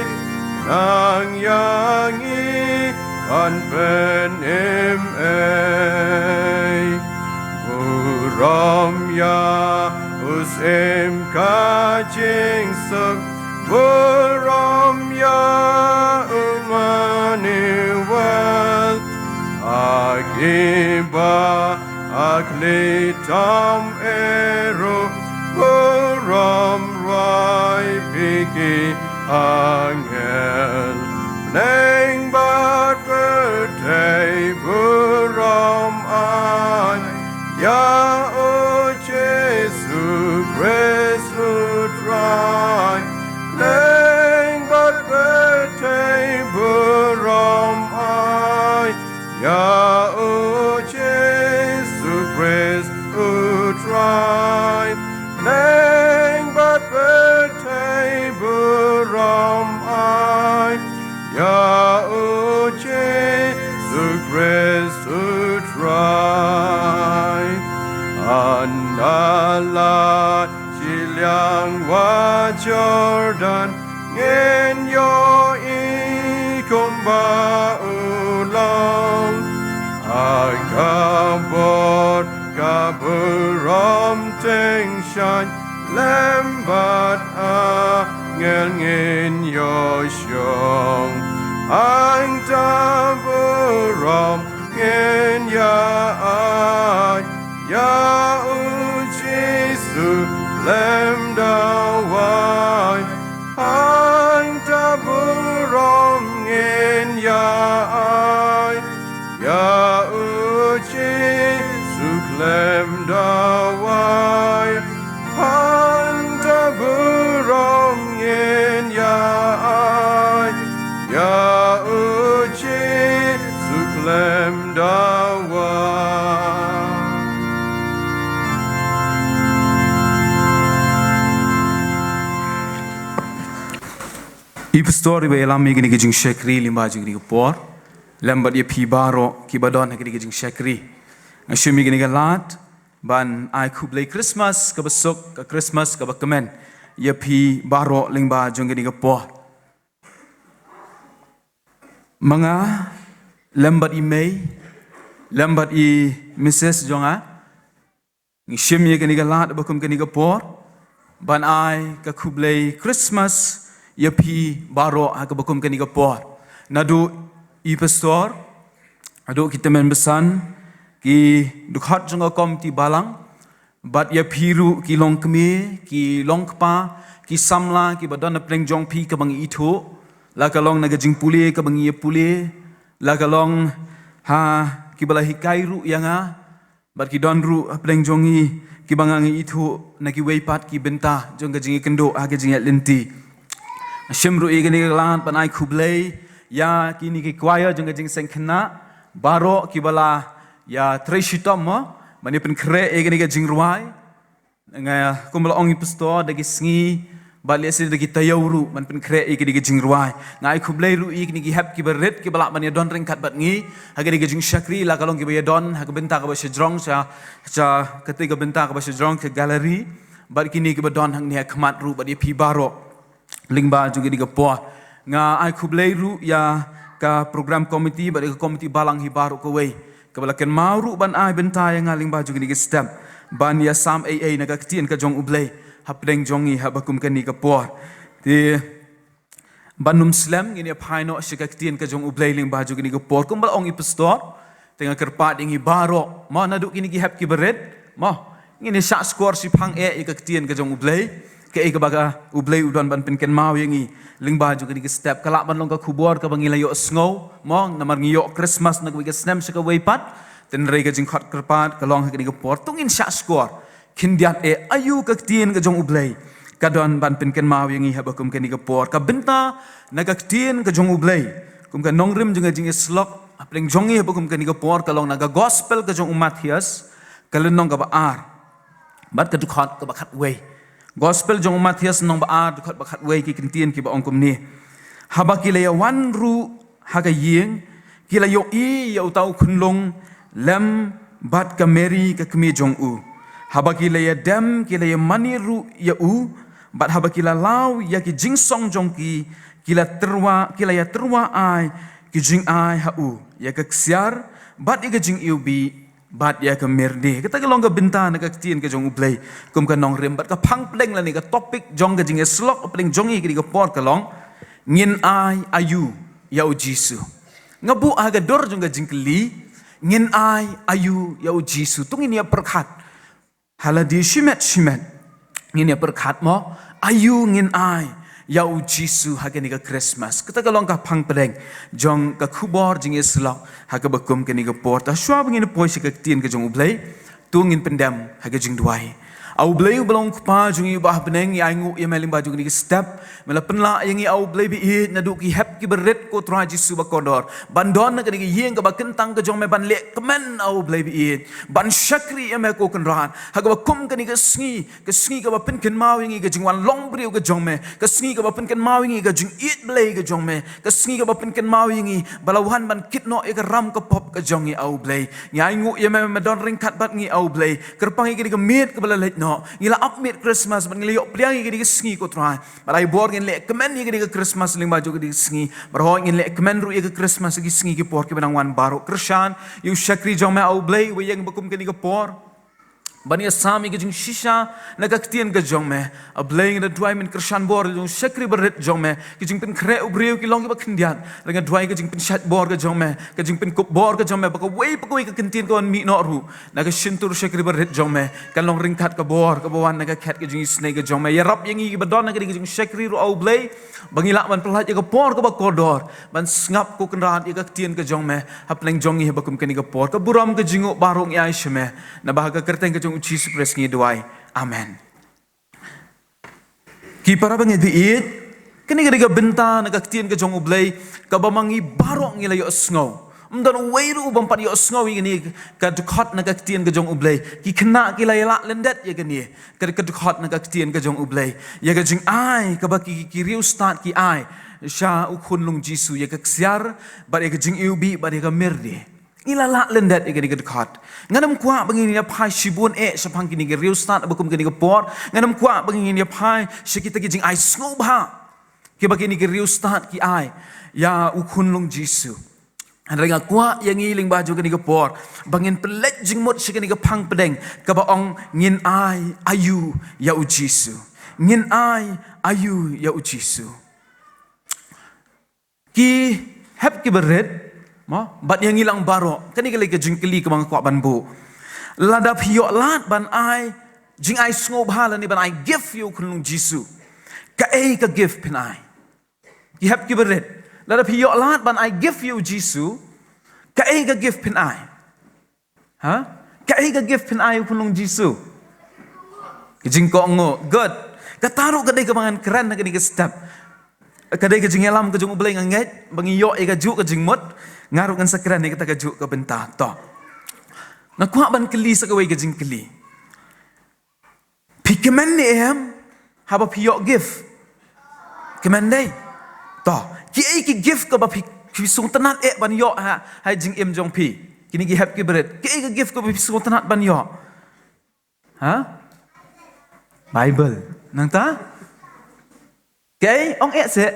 nang ïa ngi ban pynim ei. Burom ïa u Syiem ka jingsuk, burom ïa u Immanuel. Ha kiba ha khlieh tam ei ruh, burom rwai phi ki angel. Wa Jordan ngin ïohi kumba u long. Ha ka bor ka burom tyngshaiñ lem bad angel ngin ïoh shong. Hangta burom ngin ïa ai ïa u Jisu lem dawai. Hangta burom ngin ïa ai ïa u Jisu lem dawai. Hangta burom ngin ïa ai ïa u Jisu lem dawai. I pastor iba ïalam ïa kane ka jingshakri lyngba jong kane ka por, lem bad ïa phi baroh kiba don ha kane ka jingshakri. Nga shim ïa kane ka lad ban ai khublei Christmas kaba suk, ka Christmas kaba kmen ïa phi baroh lyngba jong kane ka por. Ma nga lem bad i mei lem bad i Missus jong nga, ngi shim ïa kane ka lad ba kum kane ka por ban ai ka khublei Christmas ïa phi baroh ha kaba kum kane ka por. Naduh i pastor, naduh ki tymmen basan, ki dkhot jong ka komiti balang, bad ïa phi ruh ki longkmie, ki longkpa, ki samla kiba don na pdeng jong phi kaba ngi ithuh, la ka long na ka jingpule kaba ngi ïa pule, la ka long ha kiba la hikai ruh ïa nga, bad ki don ruh ha pdeng jong ngi kiba nga ngi ithuh na kiwei pat ki bynta jong ka jingïakynduh ha ka jingïaid lynti. Shim ruh ïa kane ka lad ban ai khublei ïa kine ki choir jong ka jingseng khynnah baroh kiba la ïa trei shitom mo ban ïa pynkhreh ïa kane ka jingrwai. Nga kumba la ong i pastor, da ki sngi bad lehse da ki taïew ruh ban pynkhreh ïa kane ka jingrwai. Nga ai khublei ruh ïa kine ki hep kiba rit kiba lah ban ïa don ryngkat bad ngi ha kane ka jingshakri, la ka long kiba ïa don ha ka bynta kaba shajrong, sha, sha kata ka bynta kaba shajrong ka gallery, bad kine kiba don hangne ha khmat ruh, bad ïa phi baroh lyngba jong kane ka por. Nga ai khublei ruh ïa ka program committee bad ïa ka committee balang hi baroh kawei kaba la kynmaw ruh ban ai bynta ïa nga lyngba jong kane ka step ban ïa sam ei ei na ka ktien ka jong U Blei ha pdeng jong ngi ha ba kum kane ka por. Te ban ym slem, ngin ïa phai noh sha ka ktien ka jong U Blei lyngba jong kane ka por. Kumba la ong i pastor, te nga kyrpad ïa ngi baroh, mo, naduh kine ki hep kiba rit, mo, ngin ïa shah skor shiphang eh ïa ka ktien ka jong U Blei, kaei kaba ka U Blei u don ban pynkynmaw ïa ngi lyngba jong kane ka step. Ka lah ban long ka khubor kaba ngi la ïohsngew, mo, namar ngi ïoh Christmas na kawei ka snem sha kawei pat. Hynrei ka jingkhot kyrpad ka long ha kane ka por, to ngin shah skor khyndiat eh aïu ka ktien ka jong U Blei ka don ban pynkynmaw ïa ngi ha ba kum kane ka por. Ka bynta na ka ktien ka jong U Blei kum ka nongrim jong ka jingïasyllok ha pdeng jong ngi ha ba kum kane ka por ka long na ka gospel ka jong u Mathaios, ka lynnong kaba ar bad ka dkhot kaba khatwei. Gospel jong u Mathaios lynnong ba ar, dkhot ba khatwei, ki kyntien kiba ong kumne: Haba ki la ïa wan ruh ha ka ïing, ki la ïohi ïa uta u khunlung lem bad ka Mary ka kmie jong u. Haba ki la ïa dem, ki la ïa mane ruh ïa u, bad haba ki la law ïa ki jingsong jong ki, ki la tyrwa, ki la ïa tyrwa ai ki jingai ha u, ïa ka ksiar bad ïa ka jingiwbih bad ïa ka myrde. Kata ka long ka bynta na ka ktien ka jong U Blei kum ka nongrim, bad ka phang pdeng lane ka topic jong ka jingïasyllok pdeng jong ngi kane ka por ka long: Ngin ai aïu ïa u Jisu? Nga buh ha ka dur jong ka jingkylli, ngin ai aïu ïa u Jisu? To ngin ïa pyrkhat ha lade shimet shimet, ngin ïa pyrkhat mo, aïu ngin ai ïa u Jisu ha kane ka Christmas? Kata ka long ka phang pdeng jong ka khubor jingïasyllok ha kaba kum kane ka por. Te shuwa ba ngin poi sha ka ktien ka jong U Blei, to ngin pyndem ha ka jingduwai. A U Blei uba long Kpa jong ngi uba ha bneng, ngi ainguh ïa me lyngba jong kane ka step. Me la pynlah ïa ngi, A U Blei ba ïeit, naduh ki hep kiba rit, ko Trai Jisu ba kordor, ban don ha kane ka ïing kaba kyntang ka jong me, ban leh kmen, A U Blei ba ïeit, ban shakri ïa me, ko Kynrad, ha kaba kum kane ka sngi, ka sngi kaba pynkynmaw ïa ngi ka jingwan long briew ka jong me, ka sngi kaba pynkynmaw ïa ngi ka jingïeit Blei ka jong me, ka sngi kaba pynkynmaw ïa ngi ba la wan ban kit noh ïa ka ram ka pop ka jong ngi, A U Blei. Ngi ainguh ïa me, me don ryngkat bad ngi, A U Blei. Kyrpang ïa kane ka miet kaba la leit noh, ngi la ap miet Christmas bad ngi la ïoh pliang ïa kane ka sngi, ko Trai. Bad ai bor ngin leh kmen ïa kane ka Christmas lyngba jong kane ka sngi. Bad hooid, ngin leh kmen ruh ïa ka Christmas ha ki sngi ki por kiba nang wan baroh. Kyrshan ïa u shakri jong me, A U Blei, uba ïeng ba kum kane ka por ban ïasam ïa ka jingshisha na ka ktien ka jong me. A Blei, nga da duwai men kyrshan bor ïa u shakri barit jong me. Ki jingpynkhreh u briew ki long kiba khyndiat. Nga da duwai ka jingpynshait bor ka jong me, ka jingpynkup bor ka jong me, ba kawei pa kawei ka kyntien ka wan mih noh ruh na ka shyntur shakri barit jong me, kan long ryngkat ka bor kaba wan na ka khet ka jingisynei ka jong me. Ïarap ïa ngi kiba don ha kane ka jingshakri ruh, A U Blei, ba ngin lah ban pyllait ïa ka por kaba kordor ban sngap, ko Kynrad, ïa ka ktien ka jong me hapdeng jong ngi ha ba kum kane ka por. Ka burom, ka jingnguh baroh ngi ai sha me, naba ha ka kyrteng ka jong U Jisu Khrist ngi duwai. Amen. Ki para bangeit ba ïeit, kane ka dei ka bynta na ka ktien ka jong U Blei kaba ma ngi baroh ngi la ïohsngew. Ym don uwei ruh u bym pat ïohsngew ïa kane ka dkhot na ka ktien ka jong U Blei. Ki khynnah ki la ïalah lyndet ïa kane ka, ka dkhot na ka ktien ka jong U Blei, ïa ka jingai kaba ki, ki riewstad ki ai sha u khunlung Jisu, ïa ka ksiar bad ïa ka jingiwbih bad ïa ka mirdi. Ngi la lah lyndet ïa kane ka dkhot. Ngan ym kwah ba ngin ïa phai shibun eh shaphang kine ki riewstad ba kum kane ka por. Ngan ym kwah ba ngin ïa phai sha kita ki jingai sngewbha kiba kine ki riewstad ki ai ïa u khunlung Jisu. Hynrei nga kwah ïa ngi lyngba jong kane ka por ba ngin pynleit jingmut sha kane ka phang pdeng kaba ong, ngin ai aïu ïa U Jisu? Ngin ai aïu ïa U Jisu? Ki hep ki barit, mo, bad ïa ngi lang baroh, kane ka lei ka jingkylli kaba nga kwah ban buh. Lada phi ïoh lad ban ai jingai sngewbha lane ban ai gift ïa u khunlung Jisu, kaei ka gift phin ai? Ki hep ki barit, lada phi ïoh lad ban ai gift ïa u Jisu, kaei ka gift phin ai? Ha? Kaei ka gift phin ai u khunlung Jisu? Ka jingkohnguh. Good. Kata ruh ka dei kaba ngan kren ha kane ka step. Ka dei ka jingïalam ka jong U Blei, nga ngeit ba ngi ïoh ïa kajuh ka jingmut. Nga ruh ngan sa kren ïa kata kajuh ka bynta. To, nga kwah ban kylli sa kawei ka jingkylli. Phi kmen ne em haba phi ïoh gift? Kmen dei. To, kiei ki gift kaba phi, phi sngewtynnat eh ban ïoh ha, ha jingim jong phi? Kine ki hep ki barit, kiei ki gift kaba phi sngewtynnat ban ïoh? Ha? Bible. Nangta? Kiei, ong eh seh.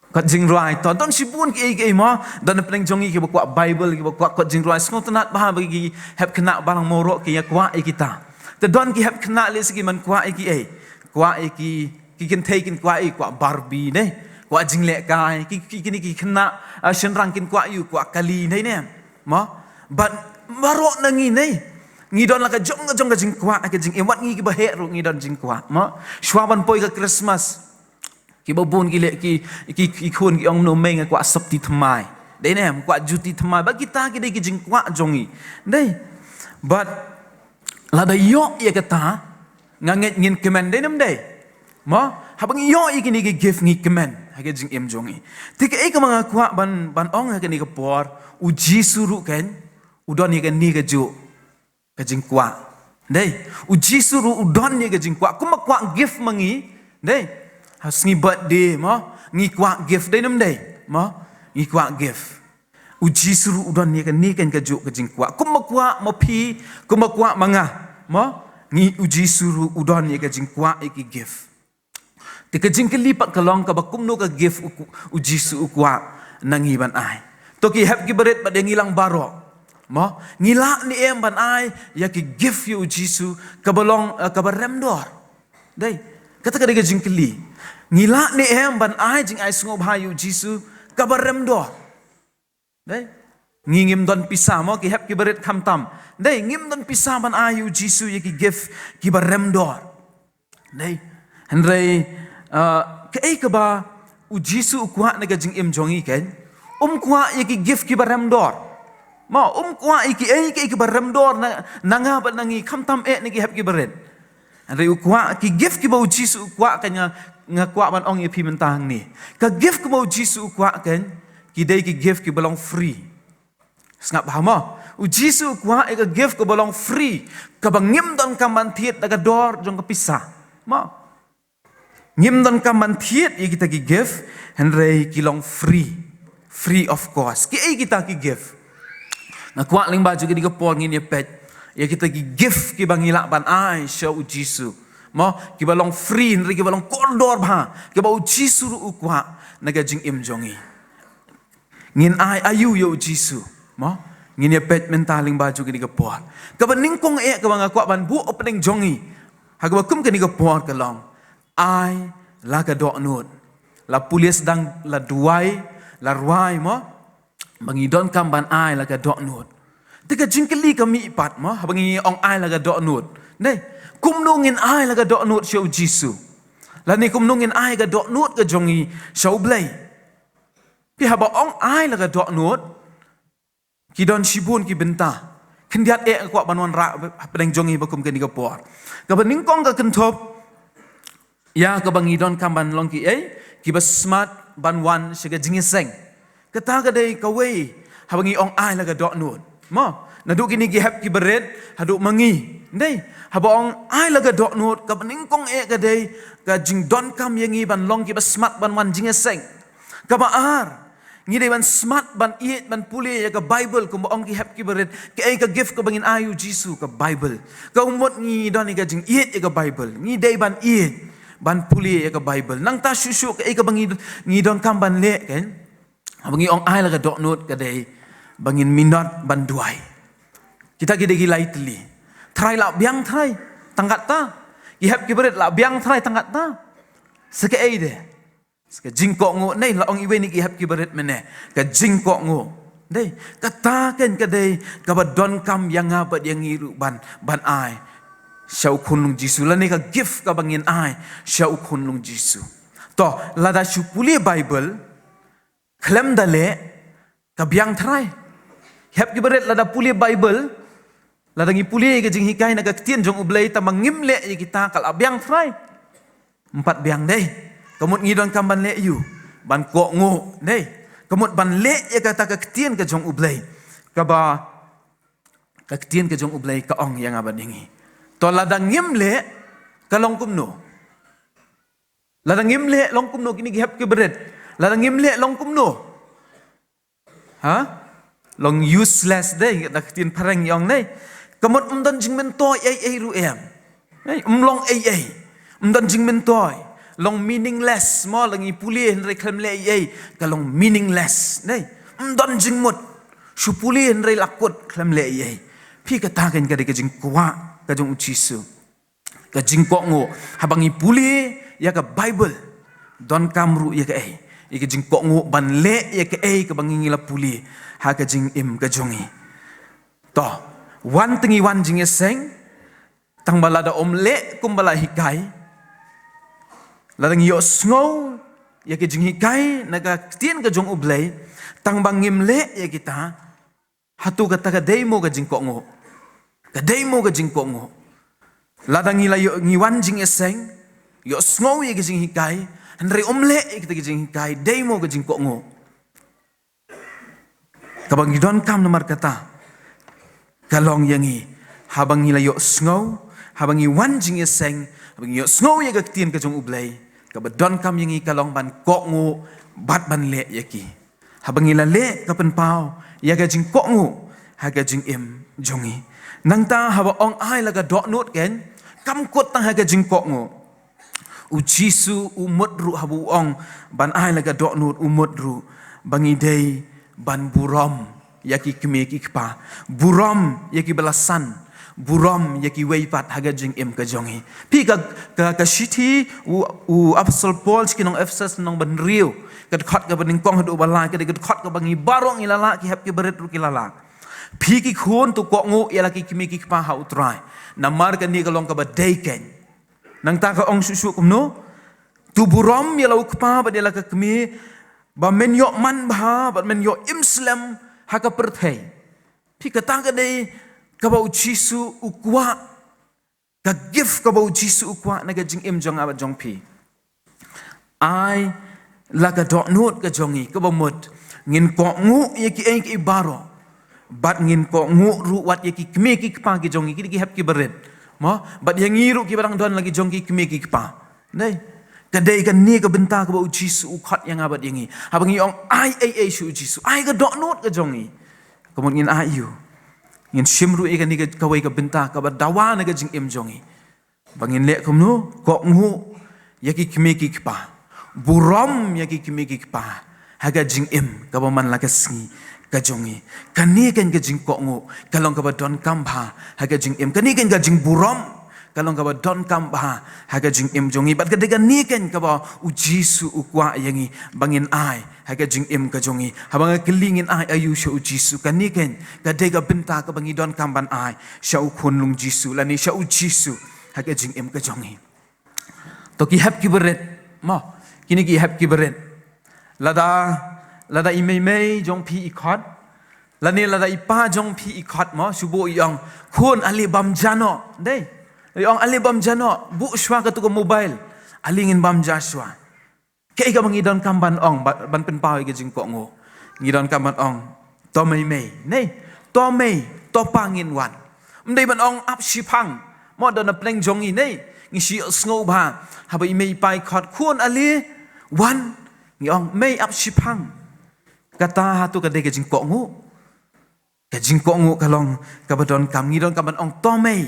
Kot jingrwai. To, don shibun kiei kiei, mo. Don na pdeng jong ngi kiba kwah Bible, kiba kwah kot jingrwai. Sngewtynnat bha ba ki hep khynnah balang Mawroh ki ïa kwah ïa kita. Te don ki hep khynnah lehse ki man kwah ïa kiei, kwah ïa ki, ki kynthei kin kwah ïa, kwah Barbie ne, kwah jinglehkai. Ki, ki, kine ki khynnah, ah, shynrang kin kwah ïa u, kwah kali ne, ne, mo. Bad baroh na ngi ne, ngi don la ka jong ka jong ka jingkwah ha ka jingim. Wat ngi kiba heh ruh ngi don jingkwah, mo. Shuwa ban poi ka Christmas, kiba bun ki leh, ki, ki, ki khun ki ong, mno mei, nga kwah sopti thymmai, dei ne em, kwah juti thymmai. Bad kita ki dei ki jingkwah jong ngi, dei. Bad lada ïoh ïa kata, nga ngeit ngin kmen, dei ne ym dei? Mo, haba ngi ïoh ïa kine ki gift ngi kmen ha ka jingim jong ngi. Te kaei kaba nga kwah ban, ban ong ha kane ka por, U Jisu ruh kan, u don ïa kane kajuh ka jingkwah. Dei, U Jisu ruh u don ïa ka jingkwah. Kumba kwah gift ma ngi, dei. Ha sngi birthday, mo, ngi kwah gift, dei ne ym dei? Mo, ngi kwah gift. U Jisu ruh u don ïa kane kan kajuh ka jingkwah. Kumba kwah ma phi, kumba kwah ma nga, mo, ngi, U Jisu ruh u don ïa ka jingkwah ïa ki gift. Te ka jingkylli pat ka long kaba kumno ka gift u, U Jisu u kwah na ngi ban ai. To ki hep ki barit bad ïa ngi lang baroh, mo, ngi lah ne em ban ai ïa ki gift ïa U Jisu kaba long, eh, kaba rem dor? Dei. Kata ka dei ka jingkylli. Ngi lah ne em ban ai jingai sngewbha ïa U Jisu kaba rem dor? Dei. Ngi ngim don pisa, mo, ki hep ki barit khamtam. Dei, ngim don pisa ban ai ïa U Jisu ïa ki gift kiba rem dor. Dei. Hynrei, ah, kaei kaba U Jisu u kwah na ka jingim jong ngi kan? Um kwah ïa ki gift kiba rem dor. Mo, um kwah ïa kiei kiei kiba rem dor na, na nga bad na ngi, khamtam eh na ki hep ki barit. Hynrei u kwah, ki gift kiba U Jisu u kwah kan, nga, nga kwah ban ong ïa phi mynta hangne. Ka gift kaba U Jisu u kwah kan, ki dei ki gift kiba long free. Sngap bha, mo. U Jisu u kwah ïa ka gift kaba long free, kaba ngim donkam ban thied da ka dor jong ka pisa, mo. Ngim donkam ban thied ïa kita ki gift, hynrei ki long free. Free of cost. Kiei kita ki gift? Nga kwah lyngba jong kane ka por ngin ïa peit ïa kita ki gift kiba ngi lah ban ai sha u Jisu. Mo, kiba long free, hynrei kiba long kordor bha, kiba u Jisu ruh u kwah na ka jingim jong ngi. Ngin ai aïu ïa u Jisu? Mo, ngin ïa peit mynta lyngba jong kane ka por. Kaba nyngkong eh kaba nga kwah ban buh hapdeng jong ngi ha kaba kum kane ka por ka long, ai la ka dohnud. La pule sdang, la duwai, la rwai, mo, ba ngi donkam ban ai la ka dohnud. Te ka jingkylli ka mih pat, mo, haba ngi ong ai la ka dohnud, ne, kumno ngin ai la ka dohnud sha u Jisu? Lane kumno ngin ai ka dohnud ka jong ngi sha u Blei? Phi, haba ong ai la ka dohnud, ki don shibun ki bynta. Khyndiat eh nga kwah ban wanrah hapdeng jong ngi ba kum kane ka por. Kaba nyngkong ka kynthup ïa kaba ngi donkam ban long kiei, kiba smat ban wan sha ka jingïaseng. Kata ka dei kawei haba ngi ong ai la ka dohnud. Mo, naduh kine ki hep ki barit haduh ma ngi. Dei, haba ong ai la ka dohnud, kaba nyngkong eh ka dei ka jingdonkam ïa ngi ban long kiba smat ban wan jingïaseng. Kaba ar, ngi dei ban smat ban ïeit, ban pule ïa ka Bible, kumba ong ki hep ki barit, kaei ka gift kaba ngin ai u Jisu? Ka Bible. Ka mut ngi don ïa ka jingïeit ïa ka Bible. Ngi dei ban ïeit, ban pule ïa ka Bible. Nangta shuh shuh kaei kaba ngi, ngi donkam ban leh, kan? Haba ngi ong ai la ka dohnud ka dei ba ngin minot ban duwai. Kita ki dei ki lai tylli. Trai, la biang Trai tang katta. Ki hep ki barit, la biang Trai tang katta. Sa kaei de? Sa ka jingkohnguh, ne, la ong iwei na ki hep ki barit mynne, ka jingkohnguh. Dei, kata kan ka dei kaba donkam ïa nga bad ïa ngi ruh ban, ban ai sha u khunlung Jisu, lane ka gift kaba ngin ai sha u khunlung Jisu. To, lada shu pule Bible khlem da leh, ka biang Trai. Hep ki barit, lada pule Bible, lada ngi pule ka jinghikai na ka ktien jong u Blei tangba ngim leh ïa kita, ka la biang Trai? Ym pat biang, dei. Ka mut ngi donkam ban leh aïu? Ban kohnguh, dei. Ka mut ban leh ïa kata ka ktien ka jong u Blei, kaba ka ktien ka jong u Blei ka ong ïa nga bad ïa ngi. To, lada ngim leh, ka long kumno? Lada ngim leh, long kumno? Kine ki hep ki barit, lada ngim leh, long kumno? Ha? Long useless, dei, na ka ktien phareng ïong, dei. Ka mut ym don jingmyntoi ei ei ruh em. Dei, ym long ei ei. Ym don jingmyntoi. Long meaningless, mo, la ngi pule hynrei khlem leh ei ei, ka long meaningless, dei. Ym don jingmut. Shu pule hynrei la kut khlem leh ei ei. Phi, kata kan ka dei ka jingkwah ka jong u Jisu. Ka jingkohnguh. Haba ngi pule ïa ka Bible, donkam ruh ïa kaei? Ïa ka jingkohnguh ban leh ïa kaei kaba ngi, ngi la pule ha ka jingim ka jong ngi. To, wan te ngi wan jingïaseng, tangba lada ym leh kumba la hikai, lada ngi ïohsngew ïa ka jinghikai na ka ktien ka jong u Blei, tangba ngim leh ïa kita, hato kata ka dei mo ka jingkohnguh? Ka dei mo ka jingkohnguh? Lada ngi la ïoh, ngi wan jingïaseng, ïohsngew ïa ka jinghikai, hynrei ym leh ïa kita ki jinghikai, dei mo ka jingkohnguh? Kaba ngi donkam namar kata ka long ïa ngi, haba ngi la ïohsngew, haba ngi wan jingïaseng, haba ngi ïohsngew ïa ka ktien ka jong u Blei, kaba donkam ïa ngi ka long ban kohnguh bad ban leh ïa ki. Haba ngi la leh, ka pynpaw ïa ka jingkohnguh ha ka jingim jong ngi. Nangta haba ong ai la ka dohnud, kan, kam kut tang ha ka jingkohnguh. U Jisu u mut ruh, haba u ong ban ai la ka dohnud, u mut ruh ba ngi dei ban burom ïa ki kmie ki kpa, burom ïa kiba la san, burom ïa kiwei pat ha ka jingim ka jong ngi. Phi, ka, ka, ka shithi u, u Apostol Paul sha ki nong Ephesus, lynnong ba hynriew, ka dkhot kaba nyngkong haduh ba lai, ka dei ka dkhot kaba ngi baroh ngi la lah, ki hep ki barit ruh ki la lah. Phi ki khun, to kohnguh ïa la ki kmie ki kpa ha u Trai, namar kane ka long kaba dei, kan. Nangta ka ong shuh shuh kumno? To burom ïa la u kpa bad ïa la ka kmie, ba men ïoh man bha bad men ïoh im slem ha ka pyrthei. Phi, kata ka dei kaba u Jisu u kwah, ka gift kaba u Jisu u kwah na ka jingim jong nga bad jong phi. Ai la ka dohnud ka jong ngi, kaba mut ngin kohnguh ïa kiei kiei baroh, bad ngin kohnguh ruh wat ïa ki kmie ki kpa ki jong ngi, ki dei ki hep ki barit, mo, bad ïa ngi ruh kiba dang don la ki jong ki kmie ki kpa. Dei, Ka dei kane ka bynta kaba u Jisu u khot ïa nga bad ïa ngi. Haba ngi ong ai ei ei sha u Jisu, ai ka dohnud ka jong ngi, ka mut ngin ai ïa u. Ngin shim ruh ïa kane ka, kawei ka bynta kaba dawa na ka jingim jong ngi. Ba ngin leh kumno? Kohnguh ïa ki kmie ki kpa, burom ïa ki kmie ki kpa ha ka jingim kaba man la ka sngi ka jong ngi. Kane keiñ ka jingkohnguh ka long kaba donkam bha ha ka jingim. Kane keiñ ka jingburom ka long kaba donkam bha ha ka jingim jong ngi. Bad ka dei kane keiñ kaba u Jisu u kwah ïa ngi ba ngin ai ha ka jingim ka jong ngi. Haba nga kylli ngin ai aïu sha u Jisu, kane keiñ ka dei ka bynta kaba ngi donkam ban ai sha u khunlung Jisu lane sha u Jisu ha ka jingim ka jong ngi. To ki hep ki barit, mo, kine ki hep ki barit. Lada, lada i mei mei jong phi i khot, lane lada i pa jong phi i khot, mo, shu buh i ong, khun, ale bam ja noh, dei. I ong ale bam ja noh, buh shuwa katu ka mobile, ale ngin bam ja shuwa. Kaei kaba ngi donkam ban ong, ba-, ban pynpaw ïa ka jingkohnguh? Ngi donkam ban ong, to mei mei, ne? To mei, to pa, ngin wan. Ym dei ban ong ap shipang, mo, da na pdeng jong ngi, ne? Ngi shu sngew bha haba i mei i pa i khot, khun, ale wan. Ngi ong mei, ap shipang. Kata hato ka dei ka jingkohnguh? Ka jingkohnguh ka long kaba donkam. Ngi donkam ban ong to mei,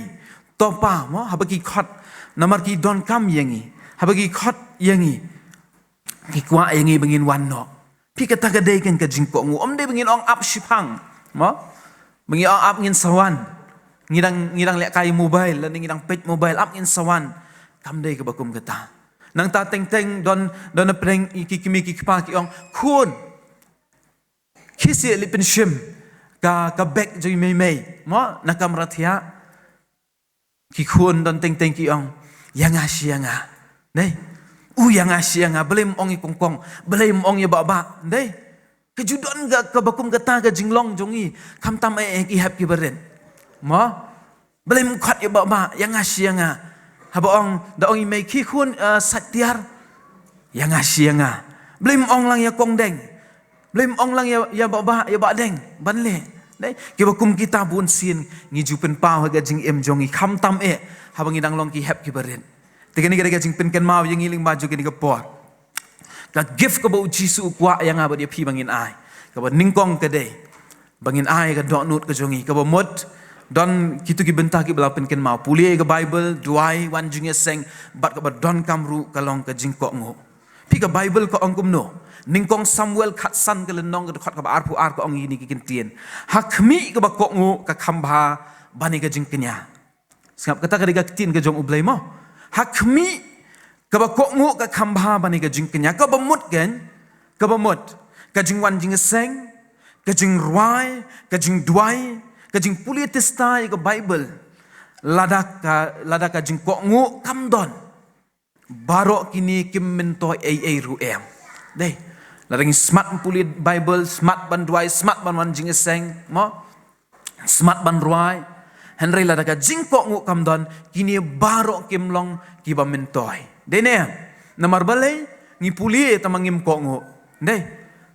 to pa, mo, haba ki khot, namar ki donkam ïa ngi. Haba ki khot ïa ngi, ki kwah ïa ngi ba ngin wan noh. Phi, kata ka dei keiñ ka jingkohnguh. Ym dei ba ngin ong ap shipang, mo, ba ngin ong ap, ngin sa wan. Ngi dang, ngi dang lehkai mobile lane ngi dang peit mobile, ap ngin sa wan. Kam dei kaba kum kata. Nangta teng teng don, don na pdeng ki kmie ki kpa ki ong, khun, khie seh leit pynshim ka, ka bag jong i mei mei, mo, na kamra thiah. Ki khun don teng teng ki ong, ïa nga shi ïa nga, ne? U, ïa nga shi ïa nga, balei ym ong ïa kong kong, balei ym ong ïa bah bah, ne? Ka ju don ka, kaba kum kata ka jinglong jong ngi, khamtam eh, eh, ki hep ki barit, mo. Balei ym khot ïa bah bah, ïa nga shi ïa nga. Haba ong, da ong i mei, khie khun, eh, sait tiar, ïa nga shi ïa nga. Balei ym ong lang ïa kong deng, balei ym ong lang ïa, ïa bah bah, ïa bah deng, ban leh, ne? Kiba kum kita bun sien ngi ju pynpaw ha ka jingim jong ngi, khamtam eh haba ngi dang long ki hep ki barit. Te kane ka dei ka jingpynkynmaw ïa ngi lyngba jong kane ka por. Ka gift kaba u Jisu u kwah ïa nga bad ïa phi ba ngin ai, kaba nyngkong ka dei ba ngin ai ka dohnud ka jong ngi. Kaba mut, don kitu ki bynta kiba la pynkynmaw: pule ka Baibl, duwai, wan jingïaseng, bad kaba donkam ruh ka long ka jingkohnguh. Phi, ka Baibl ka ong kumno? Nyngkong Samuel khatsan, ka lynnong, ka dkhot kaba arphew ar, ka ong ïa kine ki ktien: Ha khmih kaba kohnguh ka kham bha ban ïa ka jingkñia. Sngap, kata ka dei ka ktien ka jong U Blei, mo. Ha khmih kaba kohnguh ka kham bha ban ïa ka jingkñia. Kaba mut keiñ, kaba mut, ka jingwan jingïaseng, ka jingrwai, ka jingduwai, ka jingpule tista ïa ka Baibl. Lada ka, lada ka jingkohnguh kam don, baroh kine kim myntoi ei ei ruh em. Dei. Lada ngi smat ban pule Baibl, smat ban duwai, smat ban wan jingïaseng, mo, smat ban rwai, hynrei lada ka jingkohnguh kam don, kine baroh kim long kiba myntoi. Dei ne em? Namar balei? Ngi pule tangba ngim kohnguh. Dei.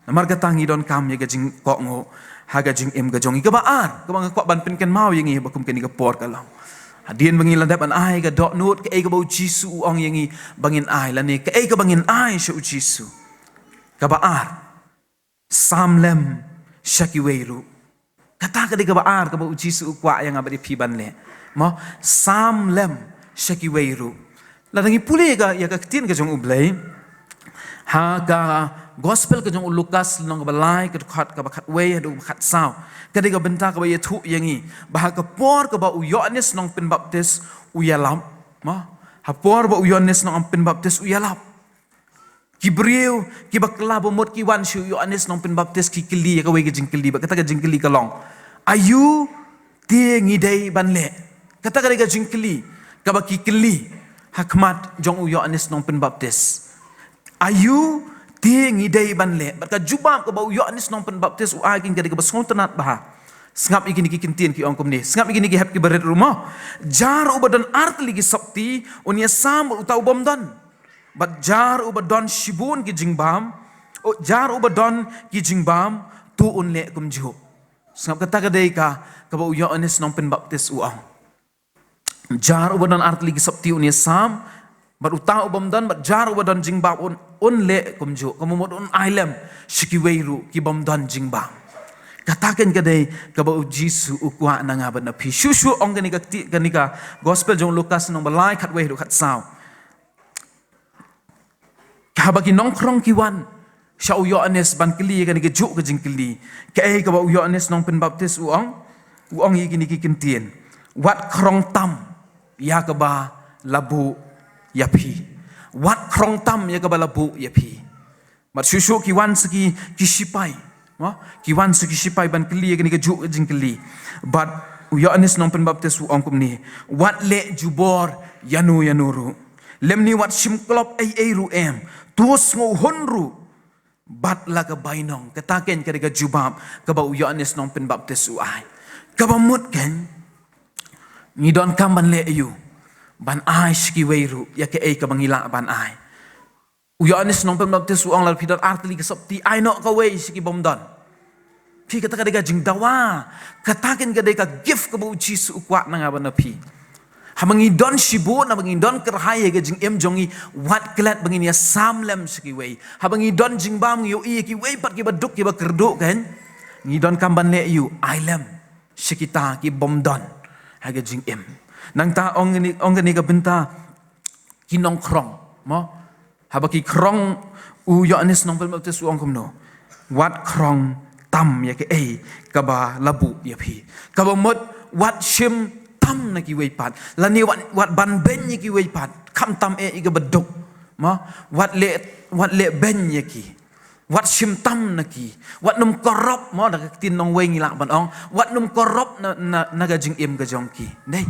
Namar kata ngi donkam ïa ka jingkohnguh ha ka jingim ka jong ngi. Kaba ar kaba nga kwah ban pynkynmaw ïa ngi ha kaba kum kane ka por ka long, hadien ba ngi la dep ban ai ka dohnud, kaei kaba u Jisu u ong ïa ngi ba ngin ai, lane kaei kaba ngin ai sha u Jisu? Kaba ar, sam lem sha kiwei ruh. Kata ka dei kaba ar kaba u Jisu u kwah ïa nga bad ïa phi ban leh, mo, sam lem sha kiwei ruh. Lada ngi pule ïa ka, ïa ka ktien ka jong U Blei ha ka Gospel ka jong u Lukas, lynnong kaba lai, ka dkhot kaba khatwei haduh kaba khatsaw, ka dei ka bynta kaba ïathuh ïa ngi ba ha ka por kaba u Ïoannis Nongpynbaptis u ïalap, mo, ha por ba u Ïoannis Nongpynbaptis u ïalap, ki briew kiba kylla ba mut ki wan sha u Ïoannis Nongpynbaptis, ki kylli ïa kawei ka jingkylli, bad kata ka jingkylli ka long, aïu te ngi dei ban leh? Kata ka dei ka jingkylli kaba ki kylli ha khmat jong u Ïoannis Nongpynbaptis. Aïu te ngi dei ban leh? Bad ka jubab kaba u Ïoannis Nongpynbaptis u ai ka dei kaba sngewtynnat bha. Sngap ïa kine ki ktien, ki ong kumne, sngap ïa kine ki hep ki barit ruh, mo. Jar uba don artylli ki sopti un ïasam bad uta u bym don. Bad jar uba don shibun ki jingbam, o, jar uba don ki jingbam, to un leh kumjuh. Sngap, kata ka dei ka, kaba u Ïoannis Nongpynbaptis u ong. Jar uba don artylli ki sopti un ïasam Bad uta u bym don, bad jar uba don jingbam un, un leh kumjuh, kumno mut un ailem sha kiwei ruh ki bym don jingbam. Kata kein ka dei kaba u Jisu u kwah na nga bad na phi. Shuh shuh ong kane ka kti-, kane ka gospel jong u Lukas lynnong ba lai khatwei haduh khatsaw. Haba ki nongkhrong ki wan sha u Ïoannis ban kylli ïa kane kajuh ka jingkylli, kaei kaba u Ïoannis nongpynbaptis u ong? U ong ïa kine ki kyntien: Wat khrong tam ïa kaba la buh ïa phi. Wat khrong tam ïa kaba la buh ïa phi. Bad shuh shuh ki wan sa ki, ki sipai. Mo? Ki wan sa ki sipai ban kylli ïa kane kajuh ka jingkylli. Bad u Ïoannis nongpynbaptis u ong kumne: Wat leh jubor ïano ïano ruh. Lymne wat shim klop ei ei ruh em. To sngewhun ruh bad la ka bainong. Kata kein ka dei ka jubab kaba u Ïoannis nongpynbaptis u ai. Kaba mut kein, ngi donkam ban leh aïu? Ban ai sha kiwei ruh ïa kaei kaba ngi lah ban ai. U Ïoannis nongpynbaptis u ong, lada phi don ar tylli ka sopti, ai noh kawei sha ki bym don. Phi, kata ka dei ka jingdawa. Kata kein ka dei ka gift kaba u Jisu u kwah na nga bad na phi. Haba ngi don shibun, haba ngi don kyrhai ha ka jingim jong ngi, wat klet ba ngin ïa sam lem sha kiwei. Haba ngi don jingbam, ngi ïohi ïa kiwei pat kiba duk kiba kyrduh kein, ngi donkam ban leh aïu? Ai lem sha kita ki bym don ha ka jingim. Nangta ong kane, ong kane ka bynta ki nongkhrong, mo? Haba ki khrong, u Ïoannis nongpynbaptis u ong kumno? Wat khrong tam ïa kaei kaba la buh ïa phi. Kaba mut, wat shim tam na kiwei pat. Lane wat, wat ban beiñ ïa kiwei pat. Khamtam eh ïa kaba duk. Mo? Wat leh, wat leh beiñ ïa ki. Wat shim tam na ki. Wat nym korop, mo, da ka ktien nongwei ngi lah ban ong. Wat nym korop na, na, na ka jingim ka jong ki. Dei.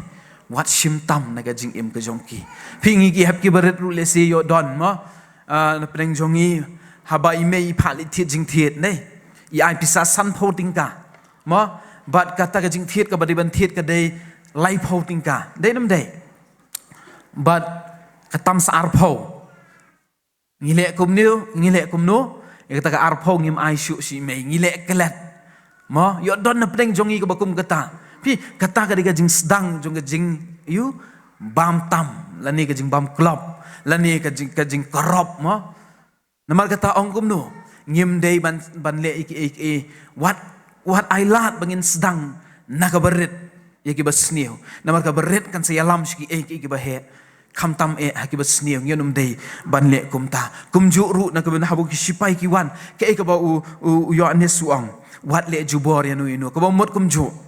Wat shim tam na ka jingim ka jong ki. Phi, ngi ki hep kiba rit ruh lehse ïoh don, mo. Ah, na pdeng jong ngi, haba i mei i pa leit thied jingthied, dei, i ai pisa sanphew tyngka. Mo, bad kata ka jingthied kaba dei ban thied ka dei laiphew tyngka. Dei ne ym dei? Bad ka tam sa arphew. Ngi leh kumno, ngi leh kumno, ïa kata ka arphew ngim ai shuh sha i mei, ngi leh klet. Mo, ïoh don na pdeng jong ngi kaba kum kata. Phi, kata ka dei ka jingsdang jong ka jing, ïu, bam tam, lane ka jingbam klop, lane ka jing, ka jingkorop, mo. Namar kata ong kumno, ngim dei ban, ban leh ïa kiei kiei, wat, wat ai lad ba ngin sdang na kaba rit ïa kiba sniew. Namar kaba rit kan sa ïalam sha kiei kiei kiba heh. Khamtam eh ha kiba sniew, ngi ym dei ban leh kumta. Kumjuh ruh na kaba, haba ki sipai ki wan, kaei kaba u, u, u Ïoannis u ong? Wat leh jubor ïano ïano. Kaba mut kumjuh.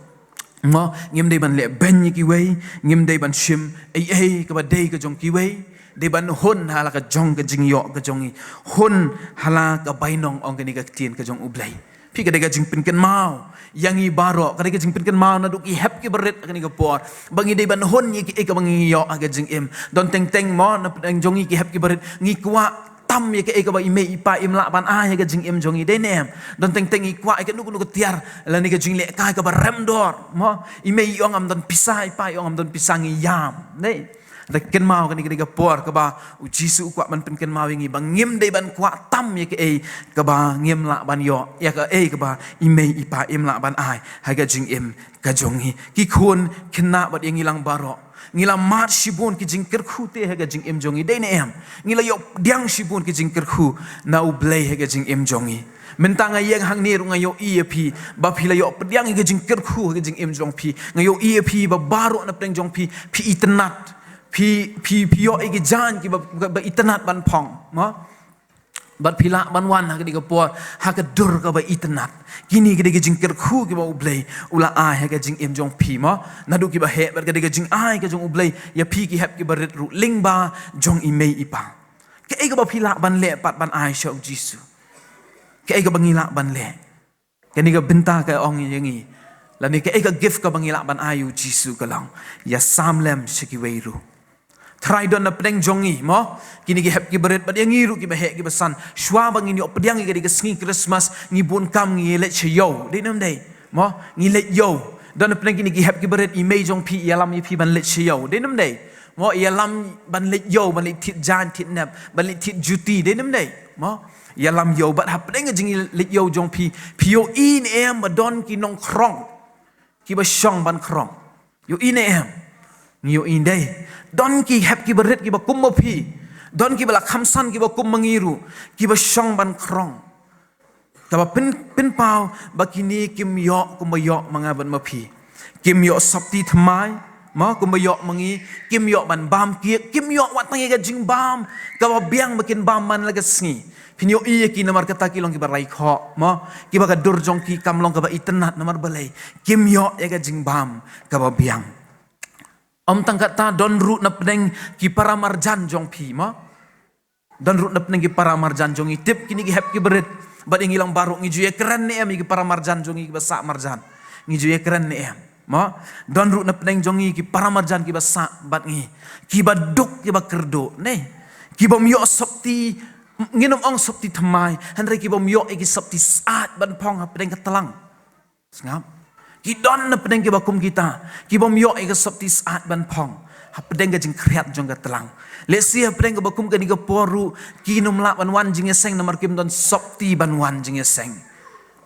Mo, ngim dei ban leh beiñ ïa kiwei, ngim dei ban shim ei ei kaba dei ka jong kiwei. Dei ban hun ha la ka jong ka jingïoh ka jong ngi. Hun ha la ka bainong, ong kane ka ktien ka jong U Blei. Phi, ka dei ka jingpynkynmaw ïa ngi baroh, ka dei ka jingpynkynmaw naduh ki hep kiba rit ha kane ka por, ba ngi dei ban hun ïa kiei kaba ngi ïoh ha ka jingim. Don teng teng, mo, na pdeng jong ngi ki hep kiba rit, ngi kwah tam ïa kaei kaba i mei i pa im lah ban ai ha ka jingim jong ngi, dei ne em? Don teng teng ngi kwah ïa kano kano ka tiar lane ka jinglehkai kaba rem dor, mo, i mei i ong ngam don pisa, i pa i ong ngam don pisa, ngi ïam, dei. Te kynmaw, kane ka dei ka por kaba u Jisu u kwah ban pynkynmaw ïa ngi ba ngim dei ban kwah tam ïa kaei kaba ngim lah ban ïoh, ïa kaei kaba i mei i pa im lah ban ai ha ka jingim ka jong ngi. Ki khun khynnah bad ïa ngi lang baroh, ngi la mad shibun ki jingkyrkhu te ha ka jingim jong ngi, dei ne em? Ngi la ïoh pdiang shibun ki jingkyrkhu na U Blei ha ka jingim jong ngi. Mynta nga ïeng hangne ruh nga ïohi ïa phi ba phi la ïoh pdiang ïa ka jingkyrkhu ha ka jingim jong phi. Nga ïohi ïa phi ba baroh na pdeng jong phi phi itynnad. Phi, phi, phi ïoh ïa ki jaiñ kiba, ba itynnad ban phong, mo? Bad phi lah ban wan ha kane ka por ha ka dur kaba itynnad. Kine ki dei ki jingkyrkhu kiba U Blei u la ai ha ka jingim jong phi, mo. Naduh kiba heh bad ka dei ka jingai ka jong U Blei ïa phi ki hep kiba rit ruh lyngba jong i mei i pa. Kaei kaba phi lah ban leh pat ban ai sha u Jisu? Kaei kaba ngi lah ban leh? Kane ka bynta ka ong ïa ngi, lane kaei ka gift kaba ngi lah ban ai u Jisu ka long ïa sam lem sha kiwei ruh. Trai don na pdeng jong ngi, mo, kine ki hep kiba rit bad ïa ngi ruh kiba heh kiba san, shuwa ba ngin ïoh pdiang ïa ka dei ka sngi Christmas, ngi bun kam ngi leit sha ïew, dei ne ym dei? Mo, ngi leit ïew. Don na pdeng kine ki hep kiba rit, i mei jong phi ïalam ïa phi ban leit sha ïew, dei ne ym dei? Mo, ïalam ban leit ïew, ban leit thied jaiñ thied nep, ban leit thied juti, dei ne ym dei? Mo, ïalam ïew. Bad hapdeng ka jingleit ïew jong phi, phi ïohi ne em ba don ki nongkhrong kiba shong ban khrong? Ïohi ne em? Ïohi dei, don ki hep ki barit kiba kum ma phi. Don kiba la kham san kiba kum ma ngi ruh, kiba shong ban krong. Kaba pyn, pynpaw ba kine kim ïoh kumba ïoh ma nga bad ma phi. Kim ïoh sopti thymmai, mo, kumba ïoh ma ngi, kim ïoh ban bam kiad, kim ïoh wat tang ïa ka jingbam kaba biang ba kin bam man la ka sngi. Phin ïohi ïa ki namar kata ki long kiba rai khoh, mo, kiba ka dur jong ki kam long kaba itynnad namar balei, kim ïoh ïa ka jingbam kaba biang. Ym tang kata, don ruh na pdeng ki para marjan jong phi, mo. Don ruh na pdeng ki para marjan jong ngi. Tip, kine ki hep ki barit. Bad ïa ngi lang baroh, ngi ju ïakren ne em ïa ki para marjan jong ngi kiba sah marjan? Ngi ju ïakren ne em, mo? Don ruh na pdeng jong ngi ki para marjan kiba sah bad ngi, kiba duk, kiba kyrduh, ne, kibym ïoh sopti, ngin ym ong sopti thymmai, hynrei kibym ïoh ïa ki sopti syaid ban phong ha pdeng ka tlang. Sngap. Ki don na pdeng kiba kum kita, kibym ïoh ïa ka sopti syaid ban phong ha pdeng ka jingkhriat jong ka tlang. Lehse ha pdeng kaba kum kane ka por ruh, kin ym lah ban wan jingïaseng namar kim don sopti ban wan jingïaseng.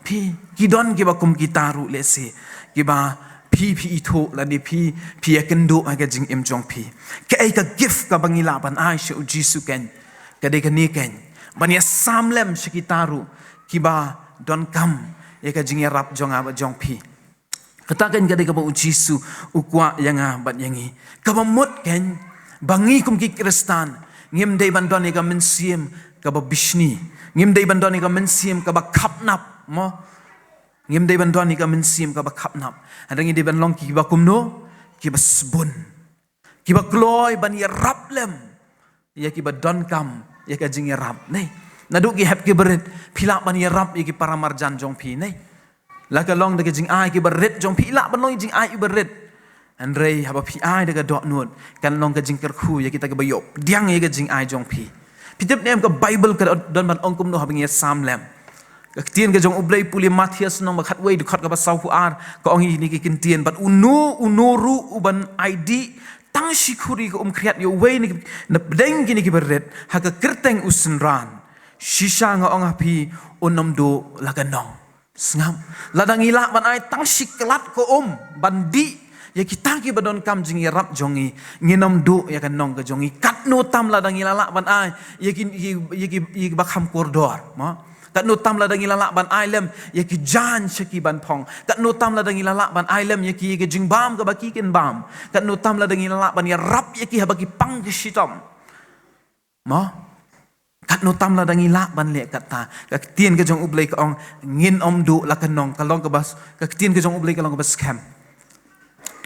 Phi, ki don kiba kum kita ruh lehse, kiba phi, phi ithuh lane phi, phi ïakynduh ha ka jingim jong phi. Kaei ka gift kaba ngi lah ban ai sha U Jisu keiñ? Ka dei kane keiñ, ban ïasam lem sha kita ruh kiba donkam ïa ka jingïarap jong nga bad jong phi. Kata keiñ ka dei kaba U Jisu u kwah ïa nga bad ïa ngi. Kaba mut keiñ, ba ngi kum ki Khristan, ngim dei ban don ïa ka mynsiem kaba bishni. Ngim dei ban don ïa ka mynsiem kaba khapnap, mo. Ngim dei ban don ïa ka mynsiem kaba khapnap. Hynrei ngi dei ban long kiba kumno? Kiba sbun. Kiba kloi ban ïarap lem ïa kiba donkam ïa ka jingïarap, ne. Naduh ki hep ki barit, phi lah ban ïarap ïa ki para marjan jong phi, ne. La ka long da ka jingai kiba rit jong phi, lah ban long ïa jingai iba rit. Hynrei haba phi ai da ka dohnud, kan long ka jingkyrkhu ïa kita kiba ïoh pdiang ïa ka jingai jong phi. Phi tip ne em, ka Baibl ka don ban ong kumno haba ngi ïasam lem? Ka ktien ka jong U Blei, pule Mathaios lynnong ba khatwei, dkhot kaba sawphew ar, ka ong ïa kine ki ktien: Bad uno uno ruh uban aidih tang shi khuri ka umkhriat ïa uwei na ki, na pdeng kine kiba rit ha ka kyrteng u Synran, shisha nga ong ha phi, un ym duh la ka nong. Sngap. Lada ngi lah ban ai tang shi klat ka um ban dih ïa kita kiba donkam jingïarap jong ngi, ngin ym duh ïa ka nong ka jong ngi. Katno tam lada ngi la lah ban ai ïa ki, ïa ki, ïa ki, ïa kiba kham kordor, mo. Katno tam lada ngi la lah ban ai lem ïa ki jaiñ sha ki ban phong. Katno tam lada ngi la lah ban ai lem ïa ki, ïa ki jingbam kaba ki kin bam. Katno tam lada ngi la lah ban ïarap ïa ki haba ki pang ki shitom, mo. Katno tam lada ngi lah ban leh kata. Ka ktien ka jong U Blei ka ong, ngin ym duh la ka nong. Ka long kaba, ka ktien ka jong U Blei ka long kaba skhem.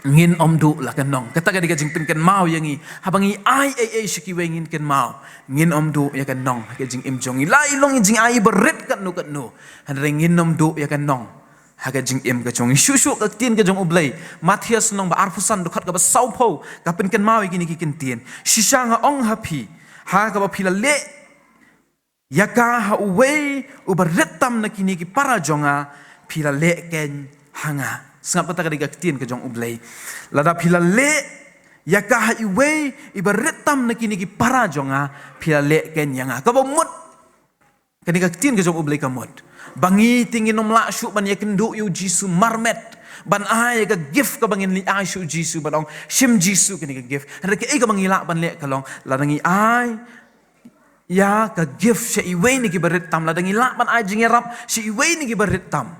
Ngin ym duh la ka nong. Kata ka dei ka jingpynkynmaw ïa ngi. Haba ngi ai ei ei sha kiwei, ngin kynmaw, ngin ym duh ïa ka nong ha ka jingim jong ngi. La i long ïa jingai iba rit katno katno, hynrei ngin ym duh ïa ka nong ha ka jingim ka jong ngi. Shuh shuh ka ktien ka jong U Blei, Mathaios lynnong ba arphew san, dkhot kaba sawphew, ka pynkynmaw ïa kine ki ktien: Shisha nga ong ha phi, ha kaba phi la leh ïa ka ha uwei uba rit tam na kine ki para jong nga, phi la leh keiñ ha nga. Sngap, kata ka dei ka ktien ka jong U Blei. Lada phi la leh ïa ka ha iwei iba rit tam na kine ki para jong nga, phi la leh keiñ ïa nga. Kaba mut, kane ka ktien ka jong U Blei ka mut ba ngi te ngin ym lah shuh ban ïakynduh ïa U Jisu marmet, ban ai ïa ka gift kaba ngin leit ai sha U Jisu, ban ong, shim Jisu, kane ka gift. Hynrei kaei kaba ngi lah ban leh ka long, lada ngi ai ïa ka gift sha iwei na kiba rit tam, lada ngi lah ban ai jingïarap sha iwei na kiba rit tam,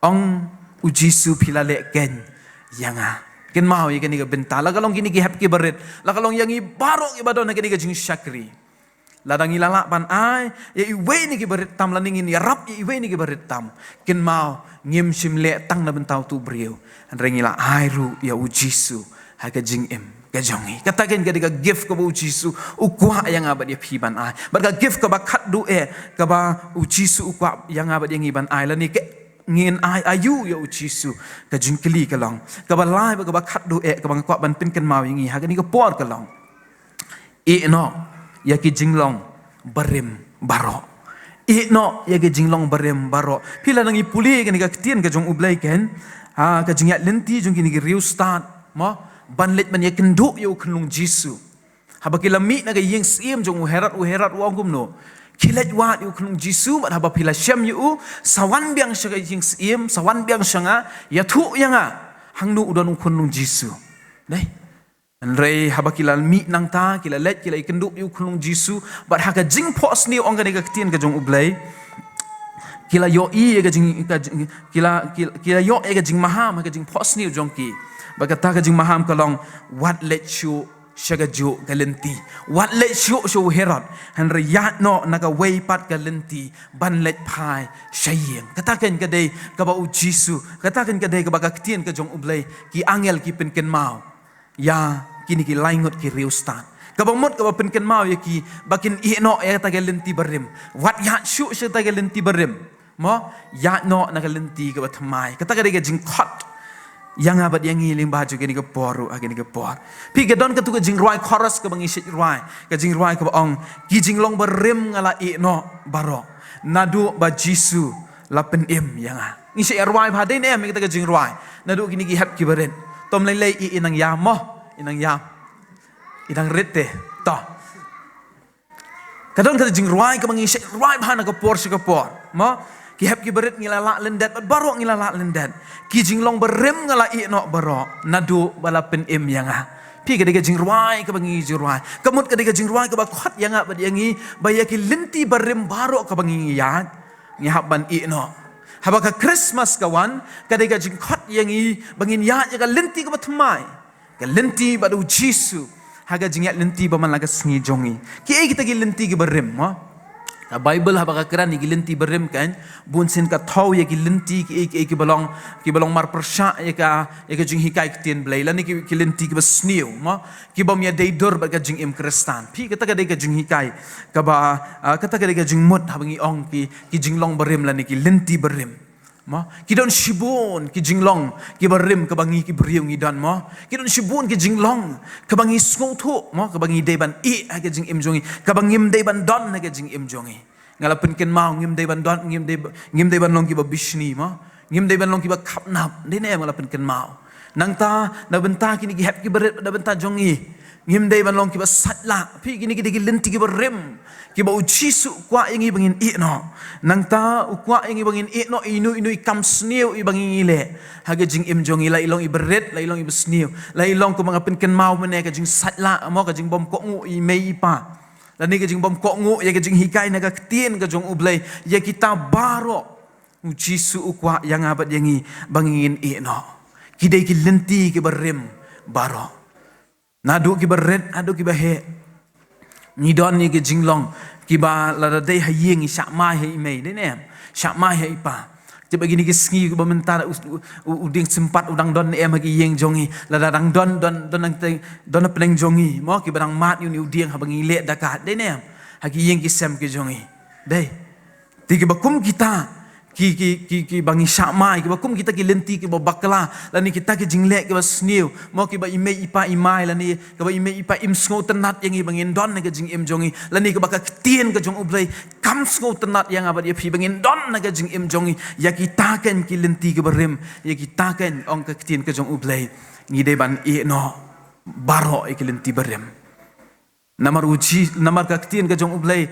ong U Jisu, phi la leh keiñ ïa nga. Kynmaw ïa kane ka bynta, la ka long kine ki hep kiba rit, la ka long ïa ngi baroh kiba don ha kane ka jingshakri. Lada ngi la lah ban ai ïa iwei na kiba rit tam, lane ngin ïarap ïa iwei na kiba rit tam, kynmaw, ngim shym leh tang na bynta uto u briew, hynrei ngi la ai ruh ïa U Jisu ha ka jingim ka jong ngi. Kata keiñ ka dei ka gift kaba U Jisu u kwah ïa nga bad ïa phi ban ai. Bad ka gift kaba khatduh eh kaba U Jisu u kwah ïa nga bad ïa ngi ban ai, lane ka, ngin ai aïu ïa U Jisu? Ka jingkylli ka long. Kaba lai bad kaba khatduh eh kaba nga kwah ban pynkynmaw ïa ngi ha kane ka por ka long, ïeh noh ïa ki jinglong barim baroh. Ïeh noh ïa ki jinglong barim baroh. Phi, lada ngi pule kane ka ktien ka jong U Blei keiñ, ha ka Jingïaid Lynti jong kine ki riewstad, mo, ban leit ban ïakynduh ïa u khunlung Jisu, haba ki la mih na ka ïing syiem jong u Herod, u Herod u ong kumno? Khie leit wad ïa u khunlung Jisu, bad haba phi la shem ïa u, sa wan biang sha ka ïing syiem, sa wan biang sha nga, ïathuh ïa nga hangno u don u khunlung Jisu. Dei? Hynrei haba ki la mih nangta, ki la leit, ki la ïakynduh ïa u khunlung Jisu, bad ha ka jingphohsniew, ong kane ka ktien ka jong U Blei, ki la ïohi ïa ka jing, ka jing, ki la, ki, ki la ïoh ïa ka jingmaham ha ka jingphohsniew jong ki. Bad kata ka jingmaham ka long, wat leit shuh sha kajuh ka lynti. Wat leit shuh sha u Herod. Hynrei ïaid noh na kawei pat ka lynti ban leit phai sha ïing. Kata keiñ ka dei kaba U Jisu, kata keiñ ka dei kaba ka ktien ka jong U Blei, ki angel ki pynkynmaw ïa kine ki laingut ki riewstad. Kaba mut kaba pynkynmaw ïa ki ba kin ïeh noh ïa kata ka lynti barim. Wat ïaid shuh sha kata ka lynti barim. Mo, ïaid noh na ka lynti kaba thymmai. Kata ka dei ka jingkhot ïa nga bad ïa ngi lyngba jong kane ka por ruh, ha kane ka por. Phi, ka don katto ka jingrwai chorus kaba ngi shait rwai. Ka jingrwai kaba ong, ki jinglong barim nga la ïeh noh baroh, naduh ba Jisu la pynim ïa nga. Ngi shait rwai bha, dei ne em, ïa kata ka jingrwai. Naduh kine ki hep ki barit. To ym lei lei, i, i nang ïam mo, i nang ïam. I nang rit te. To. Ka don kata jingrwai kaba ngi shait rwai bha na ka por sha ka por. Mo? Ki hep ki barit ngi la lah lyndet, bad baroh ngi la lah lyndet. Ki jinglong barim nga la ïeh noh baroh, naduh ba la pynim ïa nga. Phi, ka dei ka jingrwai kaba ngi jingrwai. Ka mut ka dei ka jingrwai kaba khot ïa nga bad ïa ngi, ba ïa ki lynti barim baroh kaba ngi ïaid, ngi hap ban ïeh noh. Haba ka Christmas ka wan, ka dei ka jingkhot ïa ngi ba ngin ïaid ïa ka lynti kaba thymmai. Ka lynti bad U Jisu ha ka jingïaid lynti ba man la ka sngi jong ngi. Kiei kita ki lynti kiba rim, mo? Ka Baibl haba ka kren ïa ki lynti barim kan, bun sien ka thaw ïa ki lynti kiei kiei kiba long, kiba long marpyrshah ïa ka, ïa ka jinghikai ktien Blei, lane ki, ki lynti kiba sniew, mo? Ki bym ïadei dur bad ka jingim Khristan. Phi, kata ka dei ka jinghikai kaba, ah, kata ka dei ka jingmut haba ngi ong ki, ki jinglong barim lane ki lynti barim. Mo? Ki don shibun ki jinglong kiba rim kaba ngi ki briew ngi don, mo? Ki don shibun ki jinglong kaba ngi sngewthuh, mo? Kaba ngi dei ban ïeh ha ka jingim jong ngi, kaba ngim dei ban don ha ka jingim jong ngi. Nga la pynkynmaw, ngim dei ban don, ngim dei, ngim dei ban long kiba bishni, mo? Ngim dei ban long kiba khapnap, dei ne em, nga la pynkynmaw. Nangta, na bynta kine ki hep ki barit, na bynta jong ngi, ngim dei ban long kiba sait lah. Phi, kine ki dei ki lynti kiba rim, kiba U Jisu u kwah ïa ngi ba ngin ïeh noh. Nangta u kwah ïa ngi ba ngin ïeh noh ïa ino ino i kam sniew iba ngi ngi leh ha ka jingim jong ngi, la i long iba rit, la i long iba sniew, la i long kumba nga pynkynmaw mynne, ka jingsait lah, mo, ka jingbym kohnguh ïa i mei i pa, lane ka jingbym kohnguh ïa ka jinghikai na ka ktien ka jong U Blei. Ïa kita baroh U Jisu u kwah ïa nga bad ïa ngi ba ngin ïeh noh. Ki dei ki lynti kiba rim baroh. Naduh kiba rit haduh kiba heh, ngi don ïa ki jinglong kiba lada dei ha ïing ngi shah mai ha i mei, dei ne em, shah mai ha i pa. Tip, ha kine ki sngi kiba mynta u, u, u dieng sympat u dang don ne em ha ki ïing jong ngi? Lada dang don, don, don, don hapdeng jong ngi, mo, kiba dang mad ïa une u dieng haba ngi leh da ka, dei ne em, ha ki ïing ki sem ki jong ngi. Dei. Te kiba kum kita, ki, ki, ki, kiba ngi shah mai, kiba kum kita ki lynti kiba bakla, lane kita ki jingleh kiba sniew, mo, kiba i mei i pa i mai, lane kiba i mei i pa im sngewtynnat ïa ngi ba ngin don ha ka jingim jong ngi, lane kiba ka ktien ka jong U Blei kam sngewtynnat ïa nga bad ïa phi ba ngin don ha ka jingim jong ngi. Ïa kita keiñ ki lynti kiba rim, ïa kita keiñ, ong ka ktien ka jong U Blei, ngi dei ban ïeh noh baroh ïa ki lynti barim. Namar u Ji-, namar ka ktien ka jong U Blei,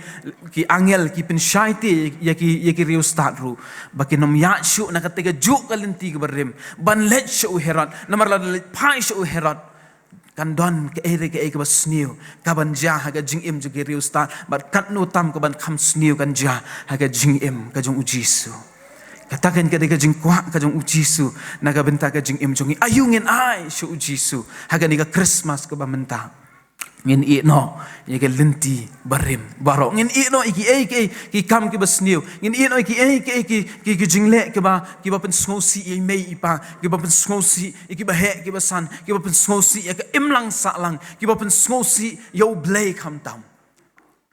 ki angel ki pynshai te ïa ki, ïa ki riewstad ruh, ba kin ym ïaid shuh na kata kajuh ka lynti kaba rim ban leit sha u Herod. Namar lada leit phai sha u Herod, kan don kaei re kaei kaba sniew kaban jia ha ka jingim jong ki riewstad, bad katno tam kaban kham sniew kan jia ha ka jingim ka jong U Jisu. Kata keiñ ka dei ka jingkwah ka jong U Jisu na ka bynta ka jingim jong ngi. Aïu ngin ai sha U Jisu ha kane ka Christmas kaba mynta? Ngin ïeh noh ïa ka lynti barim baroh. Ngin ïeh noh ïa kiei kiei ki kam kiba sniew. Ngin ïeh noh ïa kiei kiei ki, ki, ki jingleh kiba, kiba pynsngewsih ïa i mei i pa, kiba pynsngewsih ïa kiba heh kiba san, kiba pynsngewsih ïa ka imlang sahlang, kiba pynsngewsih ïa U Blei khamtam.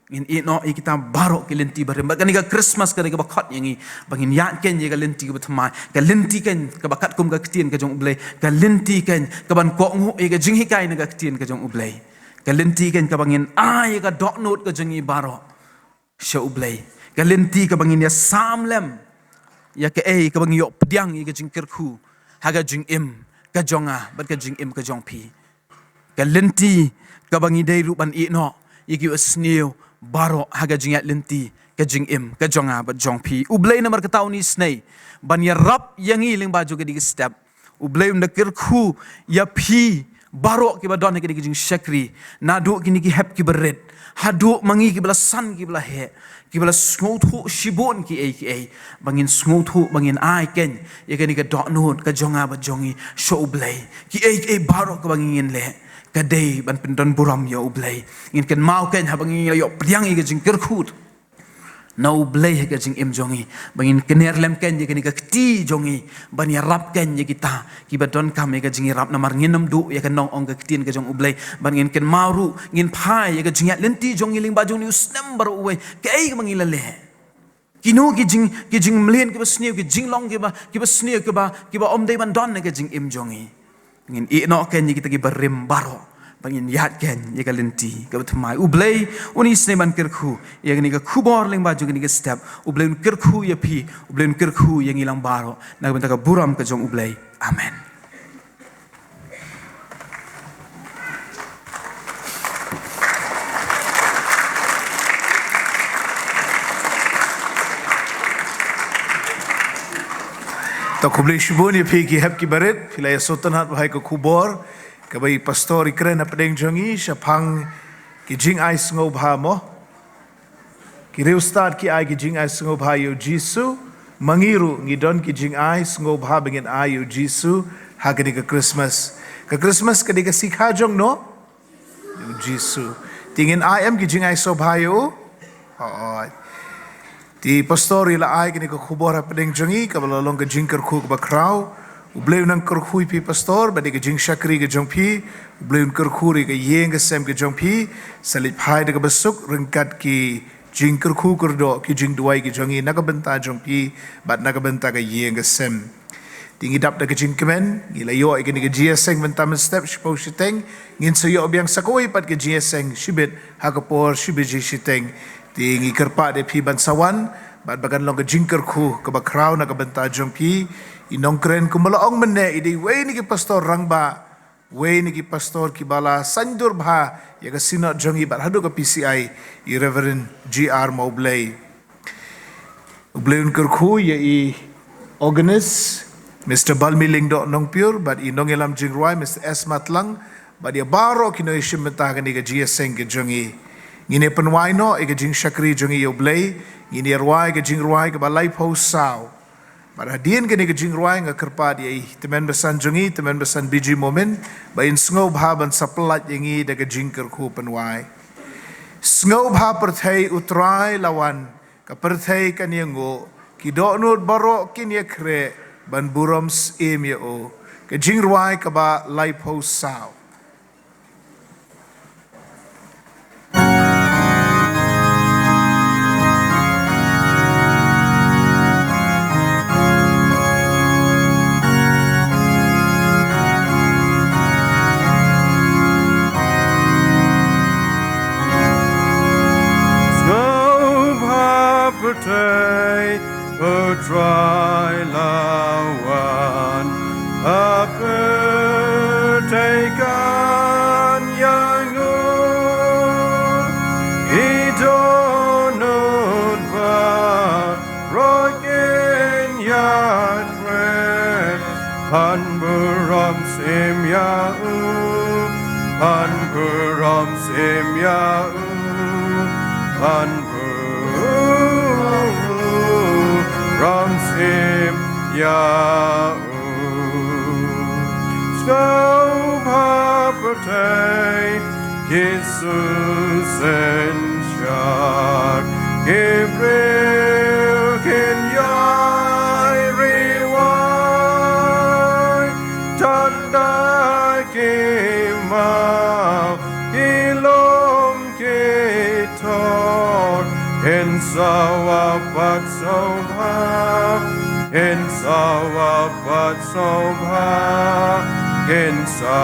Ngin ïeh noh ïa kita baroh ki lynti barim. Bad kane ka Christmas ka dei kaba khot ïa ngi ba ngin ïaid keiñ ïa ka lynti kaba thymmai, ka lynti keiñ kaba katkum ka ktien ka jong U Blei, ka lynti keiñ kaban kohnguh ïa ka jinghikai na ka ktien ka jong U Blei. Ka lynti keiñ kaba ngin ai ïa ka dohnud ka jong ngi baroh sha U Blei. Ka lynti kaba ngin ïasam lem ïa kaei kaba ngi ïoh pdiang ïa ka jingkyrkhu ha ka jingim ka jong nga bad ka jingim ka jong phi. Ka lynti kaba ngi dei ruh ban ïeh noh ïa kiba sniew baroh ha ka jingïaid lynti ka jingim ka jong nga bad jong phi. U Blei namar kata un isynei ban ïarap ïa ngi lyngba jong kane ka step. U Blei un da kyrkhu ïa phi baroh kiba don ha kane ka jingshakri, naduh kine ki hep kiba rit haduh ma ngi kiba la san kiba la heh, kiba la sngewthuh shibun kiei kiei, ba ngin sngewthuh, ba ngin ai kein ïa kane ka dohnud ka jong nga bad jong ngi sha U Blei. Kiei kiei baroh kaba ngin leh, ka dei ban pyndon burom ïa U Blei. Ngin kynmaw kein haba ngi la ïoh pdiang ïa ka jingkyrkhu na U Blei ha ka jingim jong ngi, ba ngin kner lem kein ïa kane ka kti jong ngi, ban ïarap kein ïa kita kiba donkam ïa ka jingïarap, namar ngin ym duh ïa ka nongong ka ktien ka jong U Blei. Ban ngin kynmaw ruh, ngin phai ïa ka jingïaid lynti jong ngi lyngba jong une u snem baroh uwei, kaei kaba ngi la leh. Kino ki jing, ki jingmlien kiba sniew, ki jinglong kiba, kiba sniew, kiba, kiba ym dei ban don ha ka jingim jong ngi. Ngin ïeh noh kein ïa kita kiba rim baroh, ba ngin ïaid kein ïa ka lynti kaba thymmai. U Blei un isynei ban kyrkhu ïa kane ka khubor lyngba jong kane ka step. U Blei un kyrkhu ïa phi, U Blei un kyrkhu ïa ngi lang baroh, na ka bynta ka burom ka jong U Blei. Amen. To khublei shibun ïa phi ki hep kiba rit, phi la ïa sngewtynnat bha ïa ka khubor kaba i pastor i kren hapdeng jong ngi shaphang ki jingai sngewbha mo. Ki riewstad ki ai ki jingai sngewbha ïa u Jisu, ma ngi ruh ngi don ki jingai sngewbha ba ngin ai ïa u Jisu ha kane ka Christmas. Ka Christmas ka dei ka sikha jong no? Ïa u Jisu. Te ngin ai em ki jingai sngewbha ïa u? Hooid. Te pastor i la ai kane ka khubor hapdeng jong ngi kaba la long ka jingkyrkhu kaba khraw. U Blei un nang kyrkhu ïa phi pastor bad ïa ka jingshakri ka jong phi. U Blei un kyrkhu ïa ka ïing ka sem ka jong phi. Sa leit phai da kaba suk ryngkat ki jingkyrkhu kyrdoh ki jingduwai ki jong ngi na ka bynta jong phi bad na ka bynta ka ïing ka sem. Te ngi dap da ka jingkmen, ngi la ïoh ïa kane ka jingïaseng mynta mynstep shiphew shiteng, ngin sa ïoh biang sa kawei pat ka jingïaseng shibit ha ka por shi baje shiteng. Te ngi kyrpad ïa phi ban sa wan bad ba kan long ka jingkyrkhu kaba khraw na ka bynta jong phi. I nongkren kumba la ong mynne i dei iwei na ki pastor rangbah, wei na ki pastor kiba la saiñdur bha ïa ka synod jong ngi bad haduh ka P C I, i Reverend G R Mawblei. U Blei un kyrkhu ïa i organist Mister Balmi Lyngdoh Nongpyur bad i nongïalam jingrwai Mister S Matlang bad ïa baroh ki nongïashim bynta ha kane ka jingïaseng ka jong ngi. Ngin ïa pynwai noh ïa ka jingshakri jong ngi ïa U Blei, ngin ïa rwai ka jingrwai kaba laiphew saw. Bad hadien kane ka jingrwai nga kyrpad ïa i tymmen basan jong ngi, tymmen basan B G Momin, ba in sngewbha ban sa pyllait ïa ngi da ka jingkyrkhu pynwai. Sngewbha pyrthei U Trai la wan, ka pyrthei kan ïanguh, ki dohnud baroh kin ïakhreh ban burom syiem ïa u. Ka jingrwai kaba laiphew saw. Sngewbha pyrthei, U Trai la wan, ha pyrthei kan ïanguh, ki dohnud baroh kin ïakhreh, ban burom syiem ïa u, ban burom syiem ïa u, ban burom syiem ïa u. Sngewbha pyrthei, ki synshar, ki briew kin ïai riewai, tad da ki maw, ki lum, ki thor, kin sawa pat sngewbha, kin sawa pat sngewbha, kin sa,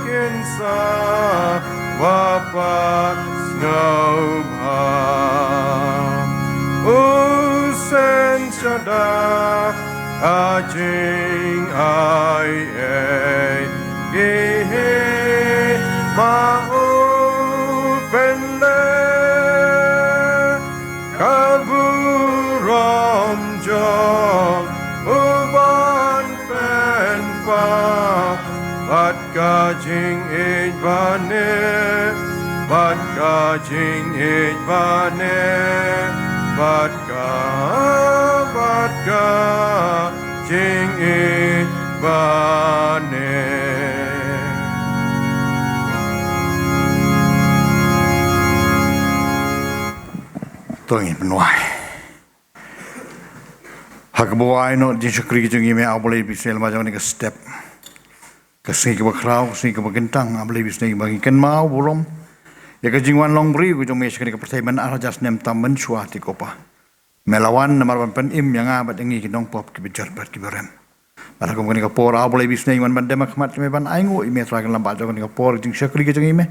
kin sawa pat sngewbha. U synshar da ka jingai ei, ki hima u pynleh, ka burom jong u ban pynpaw, bad ka Jingïeit bane, bad ka jingïeit bane, bad ka, bad ka jingïeit bane. To ngin pynwai. Ha kaba wai noh jingshakri jong ngi me, A Blei ba isynei, lyngba jong kane ka step, ka sngi kaba khraw, ka sngi kaba kyntang, A Blei ba isynei, ba ngi kynmaw burom ïa ka jingwan long briew ka jong me sha kane ka pyrthei ban ar hajar snem tam mynshuwa te ko Pa. Me la wan namar ban pynim ïa nga bad ïa ngi ki nongpop kiba jot bad kiba rem. Bad ha kum kane ka por, A Blei ba isynei, ngi wan ban dem ha khmat jong me ban ainguh ïa me Trai, kane lem bad jong kane ka por jingshakri ka jong ngi me.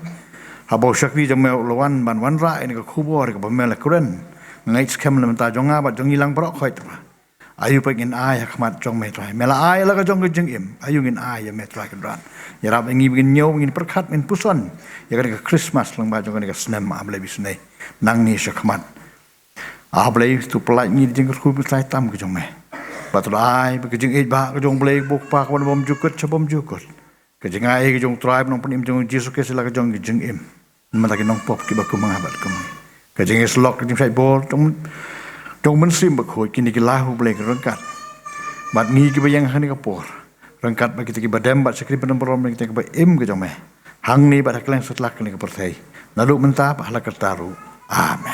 Haba u shakri jong me u la wan ban wanrah ïa kane ka khubor kaba me la kren, nga ngeit skhem lem mynta jong nga bad jong ngi lang baroh khoit, Trai. Aïu pat ngin ai ha khmat jong me Trai? Me la ai la ka jong ka jingim, aïu ngin ai ïa me Trai Kynrad? Ïarap ïa ngi ba ngin ñiew, ba ngin pyrkhat, ngin puson ïa kane ka Christmas lyngba jong kane ka snem, A Blei ba isynei. Nang ngi sha khmat. A Blei, to pyllait ngi da ka jingkyrkhu bymjukut tam ka jong me. Bad to ai ba ka jingïeit ba ka jong U Blei ba u Kpa ka wan bymjukut sha bymjukut. Ka jingai ka jong u Trai bad u Nongpynim jong ngi Jisu Khrist la ka jong ka jingim. Namar ki nongpop kiba kum nga bad kum ngi. Ka jingïasyllok, ka jingshait bor jong, jong u Mynsiem Bakhuid, kine ki la ïa U Blei ki ryngkat bad ngi kiba ïeng ha kane ka por. Ryngkat bad kita kiba dem bad shakri pynban burom, kita kiba im ka jong me, hangne bad ha kylleng satlak kane ka pyrthei, naduh mynta bad ha la karta ruh. Amen.